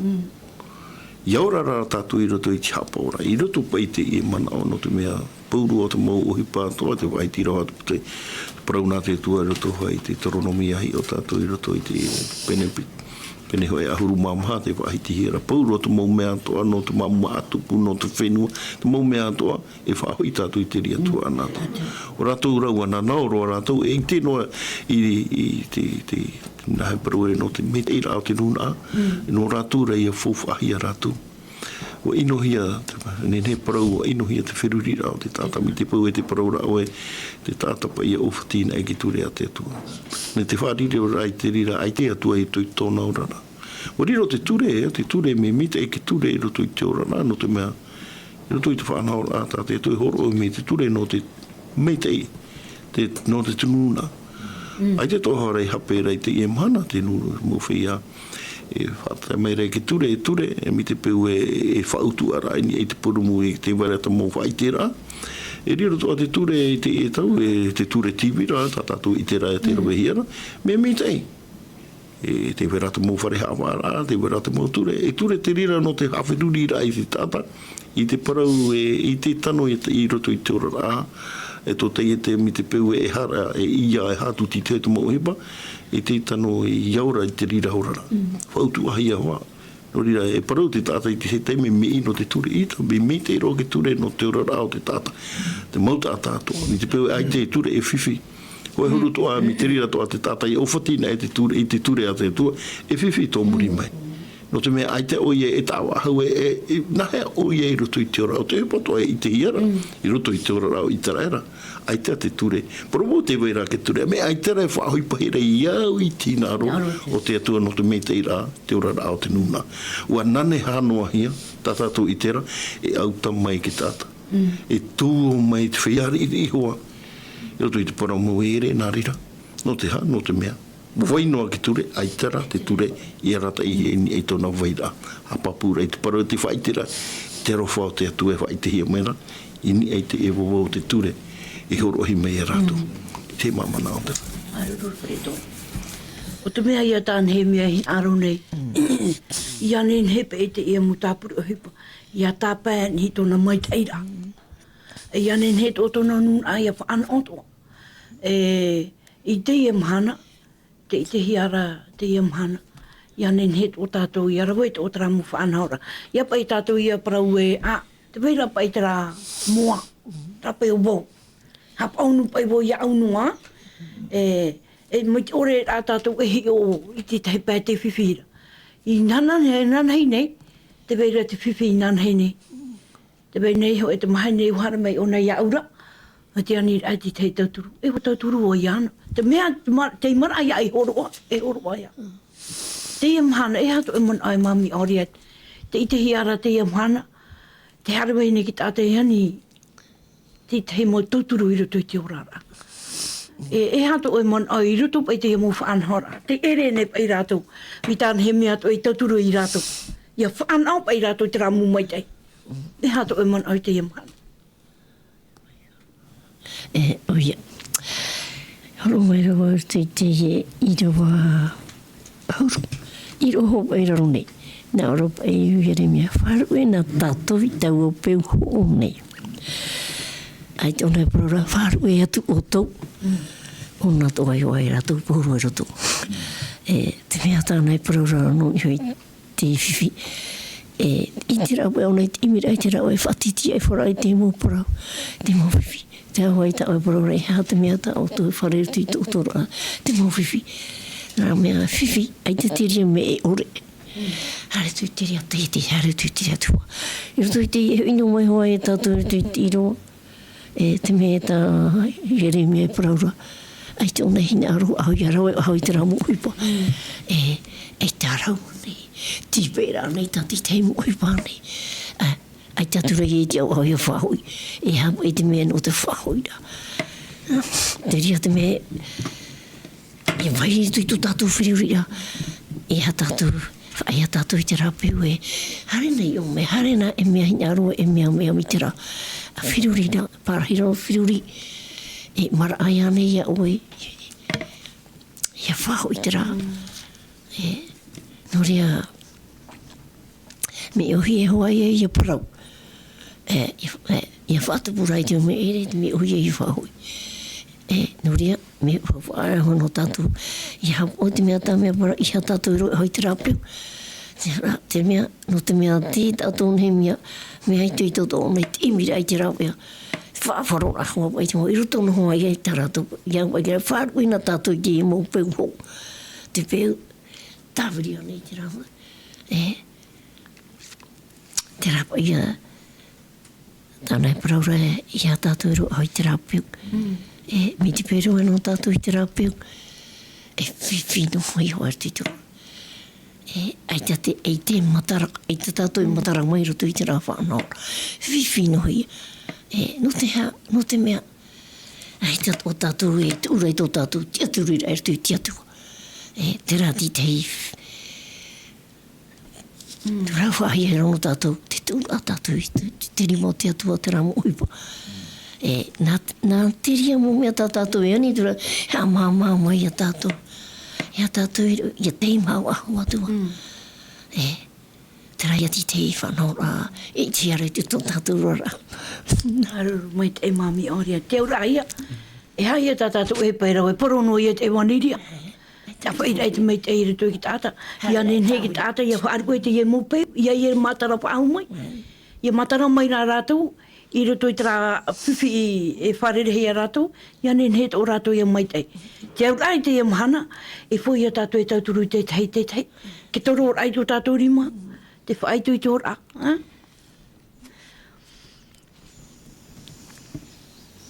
ʻIa ora rā tātou i roto i te haʻapaʻoraʻa, i roto paʻi i teie manaʻo, nō te mea, pauroa te mau ʻohipa atoʻa, te faʻaiti roa atu te, te parau nā te Atua, i roto hoʻi i te Teuteronome, ʻia hiʻo tātou i roto i te pene pi-, pene hōʻē ʻahuru mā maha, tē faʻahitihia ra pauroa te mau mea atoʻa, nō te mau māʻa tupu, nō te fenua, te mau mea atoʻa, e faʻahoʻi tātou i te reira tuhaʻa nā te Atua. ʻO rātou rāua, nānaʻo roa rātou, e ʻite noa i, i te, te, nā hea parau ē, nō te maitaʻiraʻa o te nūnaʻa, nō rātou rā ʻia faufaʻahia rātou. ʻUa ʻinohia, te, nehenehe e parau, ʻua ʻinohia te feruriraʻa o te taʻata, mai te peu e te parau ra ʻoe, te taʻata paʻi ʻia ʻōfati anaʻe i te ture a te Atua. Nō te fāriʻiraʻa i te reira, ʻaita e Atua i roto i tōna oraraʻa. ʻUa riro te ture, te ture, mea maitaʻi te ture i roto i te oraraʻa, nō te mea, I roto i te faʻanahoraʻa, tā te Atua e hōroʻa mai te ture nō te maitaʻi, te, nō te tunu nā. ʻAita tō ʻoe haere i hape ra i teie mahana, te nūnaʻa mau feiā, e faʻatae mai ra i te ture, e ture, e mai te peu e, e faʻautuʻaraʻa i niʻa i te purūmu i te vai ra te mau faʻaʻiteraʻa. E riro atoʻa te ture i teie tau, e te ture tīvira, tā tātou e ʻite ra, e te ravehia ra, mea maitaʻi. E te vai ra te mau fare haʻavāraʻa, te vai ra te mau ture, e ture te reira nō te haʻaferuriraʻa i te taʻata, i te parau, e, i te tano i, i roto i te oraraʻa, e tō teie te, mai te peu e hara, e ʻia, e haʻatuti te mau ʻohipa, i te tano i ora i te reira oraraʻa. Faʻautuʻahia hoʻi. Nō reira, e parau te taʻata i te taime mea ʻino te ture ʻita, mea maitaʻi roa te ture nō te oraraʻa o te taʻata. Te mau taʻata atoʻa, mai te peu e ʻaita e ture e fifi. Hōʻē huru atoʻa, mai te reira atoʻa te taʻata e ʻōfati na e te ture, i te ture a te Atua, e fifi tō muri mai. Nō te mea ʻaita ʻoia e taʻa faʻahou e, e, e nāhea ʻoia i roto i te oraraʻa, ʻo te ʻohipa atoʻa e ʻitehia ra, i roto i te oraraʻa o ʻĪteraʻera. ʻAita te ture. Parau vau te vai ra te ture. Mea ʻaita rā e faʻaʻohipahia ra i au i te hinaʻaro o te Atua nō te maitaʻiraʻa, te oraraʻa o te nūnaʻa. ʻUa nānāhia noa hia, tā tātou e ʻite ra, e ʻauta mai te taʻata. E tū mai te feiā riʻiriʻi hoʻi. I roto i te parau mau e ʻere nā reira. Nō te aha, nō te mea. Vai noa te ture, ʻaita rā te ture, i arataʻihia i niʻa i tōna vairaʻa. Haʻapāpū ra i te parau te faʻaʻiteraʻa, te aroha o te Atua e faʻaʻitehia mai ra, i niʻa i te ʻeva o te ture, e hōroʻahia mai ia rātou. Te māmānaʻo te. Māuruuru Pereto. ʻO te mea ia tā Nehemia e hinaʻaro nei. ʻIa nehenehe paʻi teie mau tāpura ʻohipa, ʻia tāpae nei tōna maitaʻiraʻa. ʻIa nehenehe atoʻa tōna nūnaʻa ʻia faʻanaho atoʻa. E, i teie mahana, tē ʻitehia ra teie mahana. ʻIa nehenehe atoʻa tātou ʻia rave atoʻa terā mau faʻanahoraʻa. ʻIa paʻi tātou ʻia parau ē, ā, tē vai ra paʻi terā moa, terā paʻi ʻo vau. Haʻapaʻo noa paʻi vau iāʻu noa, e, e mai te ʻore rā tātou e hiʻo i te tahi pae tē fifi ra. I nānahi, nānahi nei, tē vai ra te fifi i nānahi nei. Tē vai nei hoʻi te mahana e haere mai ʻōna iāʻu ra, mai te aniraʻa i te tahi tauturu. E ʻua tauturu ʻoia iāna. Te mea, te ma-, te maraʻa ia e hōroʻa, e hōroʻa ia. Teie mahana, e aha tō ʻoe manaʻo e Māmī Henriette? Tē ʻitehia ra teie mahana, tē haere mai nei te taʻata e ani, te tahi mau tauturu i roto i te oraraʻa. E, e aha tō ʻoe manaʻo i roto paʻi i teie mau faʻanahoraʻa? Tē ʻere nei paʻi rātou, mai tā Nehemia atoʻa e tauturu ia rātou. ʻIa faʻanaho paʻi rātou i terā mau maitaʻi. E aha tō ʻoe manaʻo i teie mahana? E, ʻoia. Horo mai ra vau i te, te, ʻīrava ʻahuru. ʻĪrava hōpeʻa i raro nei. Nā ʻō ra paʻi ʻo Ieremia, faʻaruʻe na tātou i taua peu hoʻo nei. ʻAita ʻōna e parau ra, faʻaruʻe atu ʻoutou. ʻŌna atoʻa e ʻoaʻoa ia rātou pauroa i roto. E, te mea tāna e parau ra nō niʻa i te fifi. E, i te rāveʻa ʻōna, i te ʻimiraʻa i te rāveʻa, e faʻatītīraʻa i te mau parau, te mau fifi. Te hōʻē taʻata e parau ra, e aha te mea tā ʻoutou e fārerei atu i tō ʻoutou ra, te mau fifi. Nā mea fifi, ʻaita te reira mea e ʻore. Haere atu i te reira taiete, haere atu i te reira tuhaʻa. I roto i teie ʻino mai hoʻi e tātou i roto i te ʻīrava. E, te mea tā Ieremia e parau ra, ʻaita ʻōna e hinaʻaro, ʻaita ʻoia e rave, ʻaita ʻoia e rave i terā mau ʻohipa. E, ʻaita rā nei, tīpeʻaraʻa nei tā te tahi mau ʻohipa nei. Ā, ʻaita atu ra ia i te ao ʻaita ʻoia e faʻahoʻi. E aha paʻi te mea nō te faʻahoʻiraʻa? Te reira te mea, e vai atu i tō tātou feruriraʻa, e aha tātou, e aha tātou i terā peu ē. Haere na i ʻō mai, haere na e mea hinaʻaro, e mea, mea mai terā. ʻA feruriraʻa, pārahi roa feruri. E maraʻa ānei ia ʻoe, ʻia faʻahoʻi terā. E, nō reira, mea ʻōhie hoʻi ïa ʻia parau. E, ʻia, e, ʻia faʻatupu ra i te mea ʻere, te mea ʻōhie ʻia faʻahoʻi. E, nō reira, mea faʻaroʻo nō tātou. ʻIa haʻapaʻo te mea tā mea parau, ʻeiaha tātou e roaʻa i terā peu. Te, te mea, nō te mea tē tātou nei mea, mea itoito tō ʻōna i te ʻimiraʻa i te rāveʻa. Faʻaroʻo ra hoʻi paʻi te mau, i roto noa hoʻi ïa i tā rātou, ʻia, ʻia faʻaruʻe na tātou i te mau peu hoʻo. Te peu, tāviri ānei i terā, e, terā paʻi ïa, tāna e parau ra, ʻeiaha tātou e roaʻa i terā peu. E, mai te peu e roaʻa nō tātou i terā peu. E fifi noa hoʻi ʻoe i roto i te. E, ʻaita te, ʻaita te matara, ʻaita tātou e matara mai i roto i terā faʻanahoraʻa. Fifi noa ia. E, nō te aha, nō te mea, ʻaita o tātou e tuʻu ra i tō tātou tiʻaturiraʻa i roto i te Atua. E, terā te tahi. Terā faʻahiahia nō tātou, te tuʻu ra tātou i te, te rima o te Atua, terā mau ʻohipa. E, nā, nā te reira mau mea tā tātou e ani atu ra, e haʻamāmā mai ia tātou. Ia tātou i, ia tei mau aho atu. E, terā ia te tahi faʻanahoraʻa, e te ara i te tō tātou roaraʻa. Aruru mai te māmī ʻoia, te auraʻa ia. E aha ia tā tātou e pae rave, parau noa ia te ʻevaneria. Te ʻāfaʻiraʻa i te maitaʻi i roto i te taʻata. Ia nehenehe te taʻata, ia faʻaruʻe te ia mau peu, ia ia matara faʻahou mai. Ia matara mai rā rātou, i roto i terā fifi e fārereihia rātou, ia nehenehe tō rātou ia maitaʻi. Te auraʻa i teie mahana, e fou ia tātou e tauturu i te tahi, te tahi. Ke toro ora i tō tātou rima, te faʻaitoitoraʻa, ā?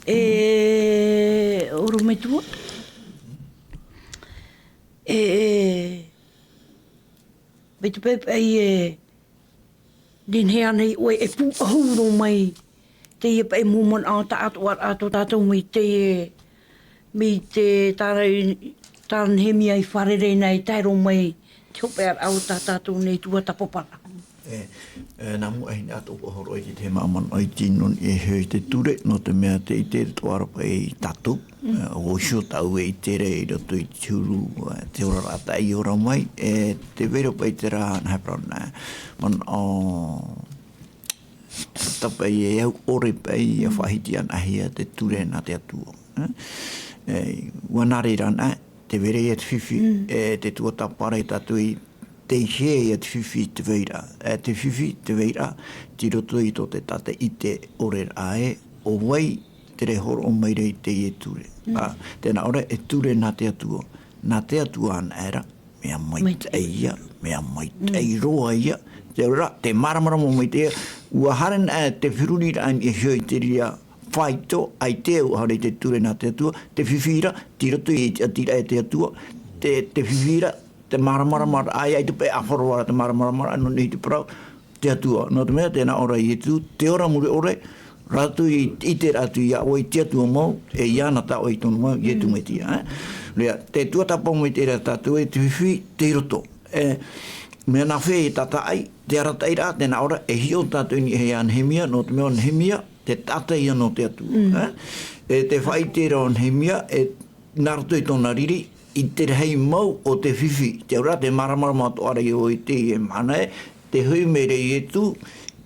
E, orometua. E, e, mai te pae paʻi e, nehenehe ānei ʻoe e pūʻohu roa mai, teie paʻi mau manaʻo taʻatoʻaraʻa tō tātou mai te, mai te tāra, tāra Nehemia i fārerei na i tae roa mai, te hopeʻaraʻa o tā tātou nei tuatāpaparaʻa. E, e, nā mua ʻahine atoʻa hōroʻa i te tahi māmā i te noni e hē i te ture, nō te mea te ʻite te toʻa ra paʻi tātou, e, ʻo Iosua tāʻu e ʻite ra i roto i te huru, e, te oraraʻa tā ʻoia i ora mai, e, tē vai ra paʻi terā, nā hea parau na, manaʻo, tā paʻi e au ʻore paʻi, e faʻahiti anaʻe hia te ture nā te Atua, e, e, ʻua nā reira na, tē vai ra ia te fifi, e, te tuatāpaparaʻa ia tātou i tei hē ia te fifi tē vai ra, e, te fifi tē vai ra, tei roto i tō te taʻata ʻite ʻore ra ē, ʻo vai terā e hōroʻa mai ra i teie ture. Ā, tē nā ʻō ra e ture nā te Atua, nā te Atua anaʻe ra, mea maitaʻi ia, mea maitaʻi roa ia, te auraʻa, tē māramarama maitaʻi ia, ʻua haere na te feruriraʻa i niʻa iho i te reira faito, ʻaita e au haere i te ture nā te Atua, te fifi ra, tei roto i te ʻatiraʻa e te Atua, te, te fifi ra, te māramarama, ʻaita paʻi e ʻāfaʻi roa ra te māramarama, nō niʻa i te parau, te Atua. Nō te mea, tē nā ʻō ra Ietu, te ora mure ʻore, rātou i, i te ʻite ra atu iā ʻoe, te Atua mau, e iāna tā ʻoe i tono mai, Ietu Metia, e. Nō reira, te tuatāpapa mai terā tātou e te fifi, tei roto. E, mea nāfea e tātaʻi, te arataʻiraʻa, tē nā ʻō ra, e hiʻo tātou i niʻa iā Nehemia, nō te mea ʻo Nehemia, te taʻata ïa nō te Atua, e. E te faʻaʻite ra ʻo Nehemia, e nā roto i tōna riri, i te rahi mau o te fifi, te auraʻa, te māramarama atoʻa ra ïa i teie mahana ē, tē hoʻi mai ra Ietu,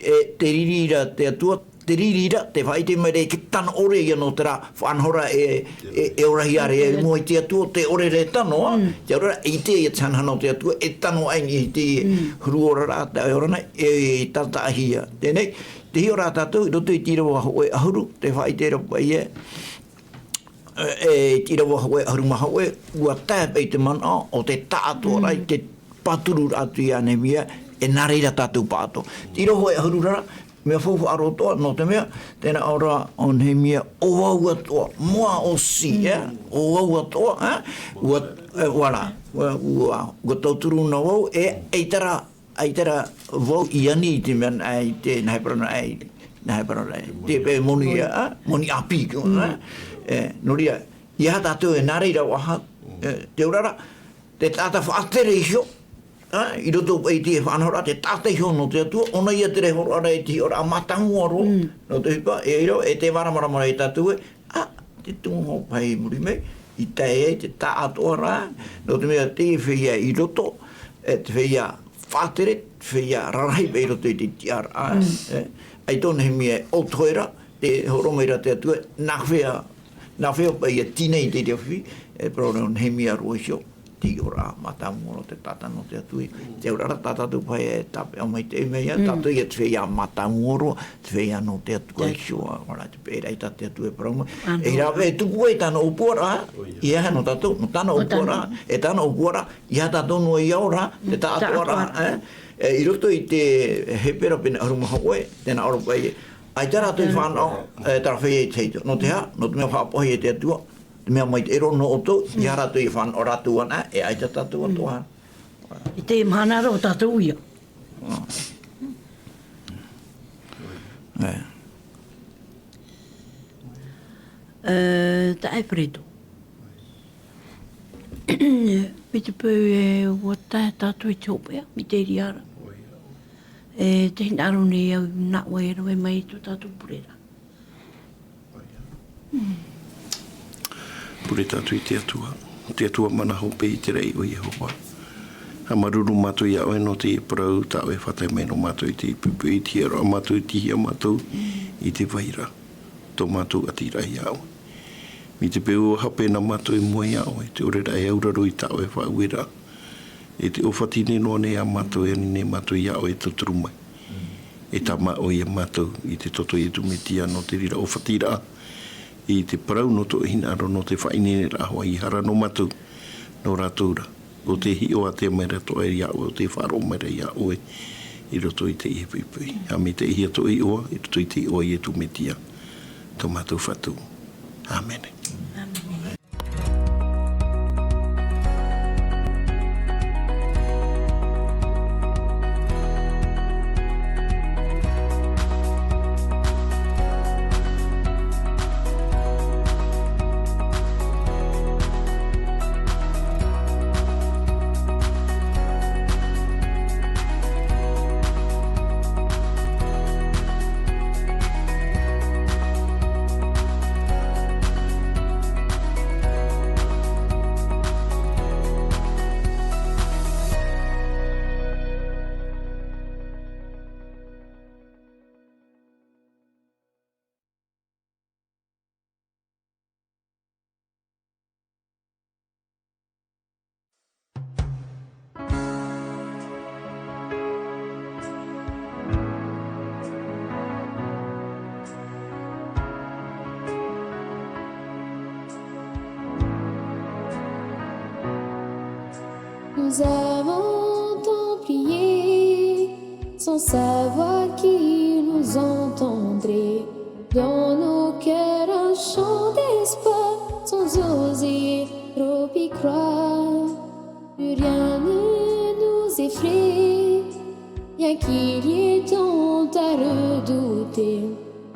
e, tē riri ra te Atua, tē riri ra, tē faʻaʻite mai ra i te tano ʻore ïa nō terā faʻanahoraʻa e, e, e orahia ra i mua i te Atua, te ʻore ra e tano, ā, te auraʻa, i te, i te hanahana o te Atua, e tano ai i te huru oraraʻa, tā ʻoe ora na, e, e tātaʻihia. Teie nei, tē hiʻo ra tātou, i roto i te ʻīrava hōʻē ʻahuru, tē faʻaʻite ra paʻi ē, e, e te ʻīrava hōʻē ʻahuru mā hōʻē, ʻua tae paʻi te manaʻo o te taʻatoʻaraʻa i te pāturu atu iā Nehemia, e nā reira tātou pāʻatoʻa. Te ʻīrava hōʻē ʻahuru ra, mea faufaʻa roa atoʻa, nō te mea, tē nā ʻō ra ʻo Nehemia, ʻo au atoʻa, mua ʻosi, e, ʻo au atoʻa, e, ʻua, e, ʻua rā, ʻua, ʻua, ʻua tauturu na vau, e, ʻaita ra, ʻaita ra vau i ani i te mea, ā, i te, nā hea parau na, ā, nā hea parau na, te pae moni, ā, moni ʻāpī, ā, e, nō reira, ʻeiaha tātou e nā reira faʻahou, e, te auraʻa, te taʻata faʻatere iho, ā, i roto paʻi i te faʻanahoraʻa, te taʻata iho nō te Atua, ʻōna ïa terā e hōroʻa ra i te hiʻoraʻa mātāmua roa, nō te ʻohipa, e ai rā, e tē māramarama ra ia tātou ē, ā, te tumu hau paʻi i muri mai, i tae ai te taʻatoʻaraʻa, nō te mea teie feiā i roto, e, te feiā faʻatere, te feiā rarahi paʻi i roto i te tiʻaraʻa, e, ʻaita ʻo Nehemia e ʻōtohe ra, tē hōroʻa mai ra te Atua, nāfea, nāfea paʻi ʻia tīnai i te reira fifi, e, parau ra ʻo Nehemia roa iho, te hiʻoraʻa mātāmua roa te taʻata nō te Atua, te auraʻa tā tātou paʻi e tāpeʻa mai te mea ïa, tātou ïa te feiā mātāmua roa, te feiā nō te Atua iho, ā, ʻua rā te peʻeraʻa i tā te Atua e parau mai. E rave e tupu ai tāna ʻōpuaraʻa, ʻeiaha nō tātou, nō tāna ʻōpuaraʻa, e tāna ʻōpuaraʻa, ʻeiaha tātou noa ʻia ora, te taʻatoʻaraʻa, e, e, i roto i te Hepera pene ʻahuru mā hōʻē, tē nā ʻō ra paʻi, ʻaita rātou i fānaʻo, e, terā feiā i te tahito. Nō te aha? Nō te mea faʻapohe e te Atua, te mea maitaʻi roa nō ʻoutou, ʻeiaha rātou i fānaʻo rātou anaʻe, e ʻaita tātou atoʻa. I te mahana ra o tātou ia. E. E, taʻe Fredo. Mai te peu e ua tae tātou i te hopeʻa, mai te reira ra. E, tē hinaʻaro nei au nā ʻoe e rave mai i tō tātou pure ra. Pure tātou i te Atua. Te Atua mana hope i te raʻi o Iehova. Haʻamāuruuru mātou iā ʻoe nō te parau tā ʻoe e faʻatae mai nō mātou i te poʻipoʻi, i te hiaroʻa mātou, i te hia mātou i te vai ra. Tō mātou ʻati ra iā ʻoe. Mai te peu ua hape na mātou i mua iā ʻoe, te ʻore ra e auraro i tā ʻoe faʻaueraʻa. E te ʻōfati nei noa nei iā mātou, e ani nei mātou iā ʻoe e tauturu mai. E tāmā ʻoe iā mātou i te toto o Iesu Mesia nō te reira ʻōfati ra. I te parau nō tō hinaʻaro nō te faʻaineineraʻa hoʻi, hara nō mātou, nō rātou ra. ʻO tē hiʻo ātea mai ra atoʻa iā ʻoe, ʻo tē faʻaroʻo mai ra iā ʻoe i roto i teie poʻipoʻi. ʻA mai teie atoʻa iʻoa, i roto i te iʻoa o Iesu Mesia, tō mātou Fatu. ʻĀmene. Nous avons tant prié sans savoir qu'il nous entendrait. Dans nos cœurs un chant d'espoir, sans oser trop y croire. Plus rien ne nous effraie, bien qu'il y ait tant à redouter.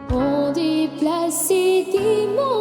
On déplace ces démons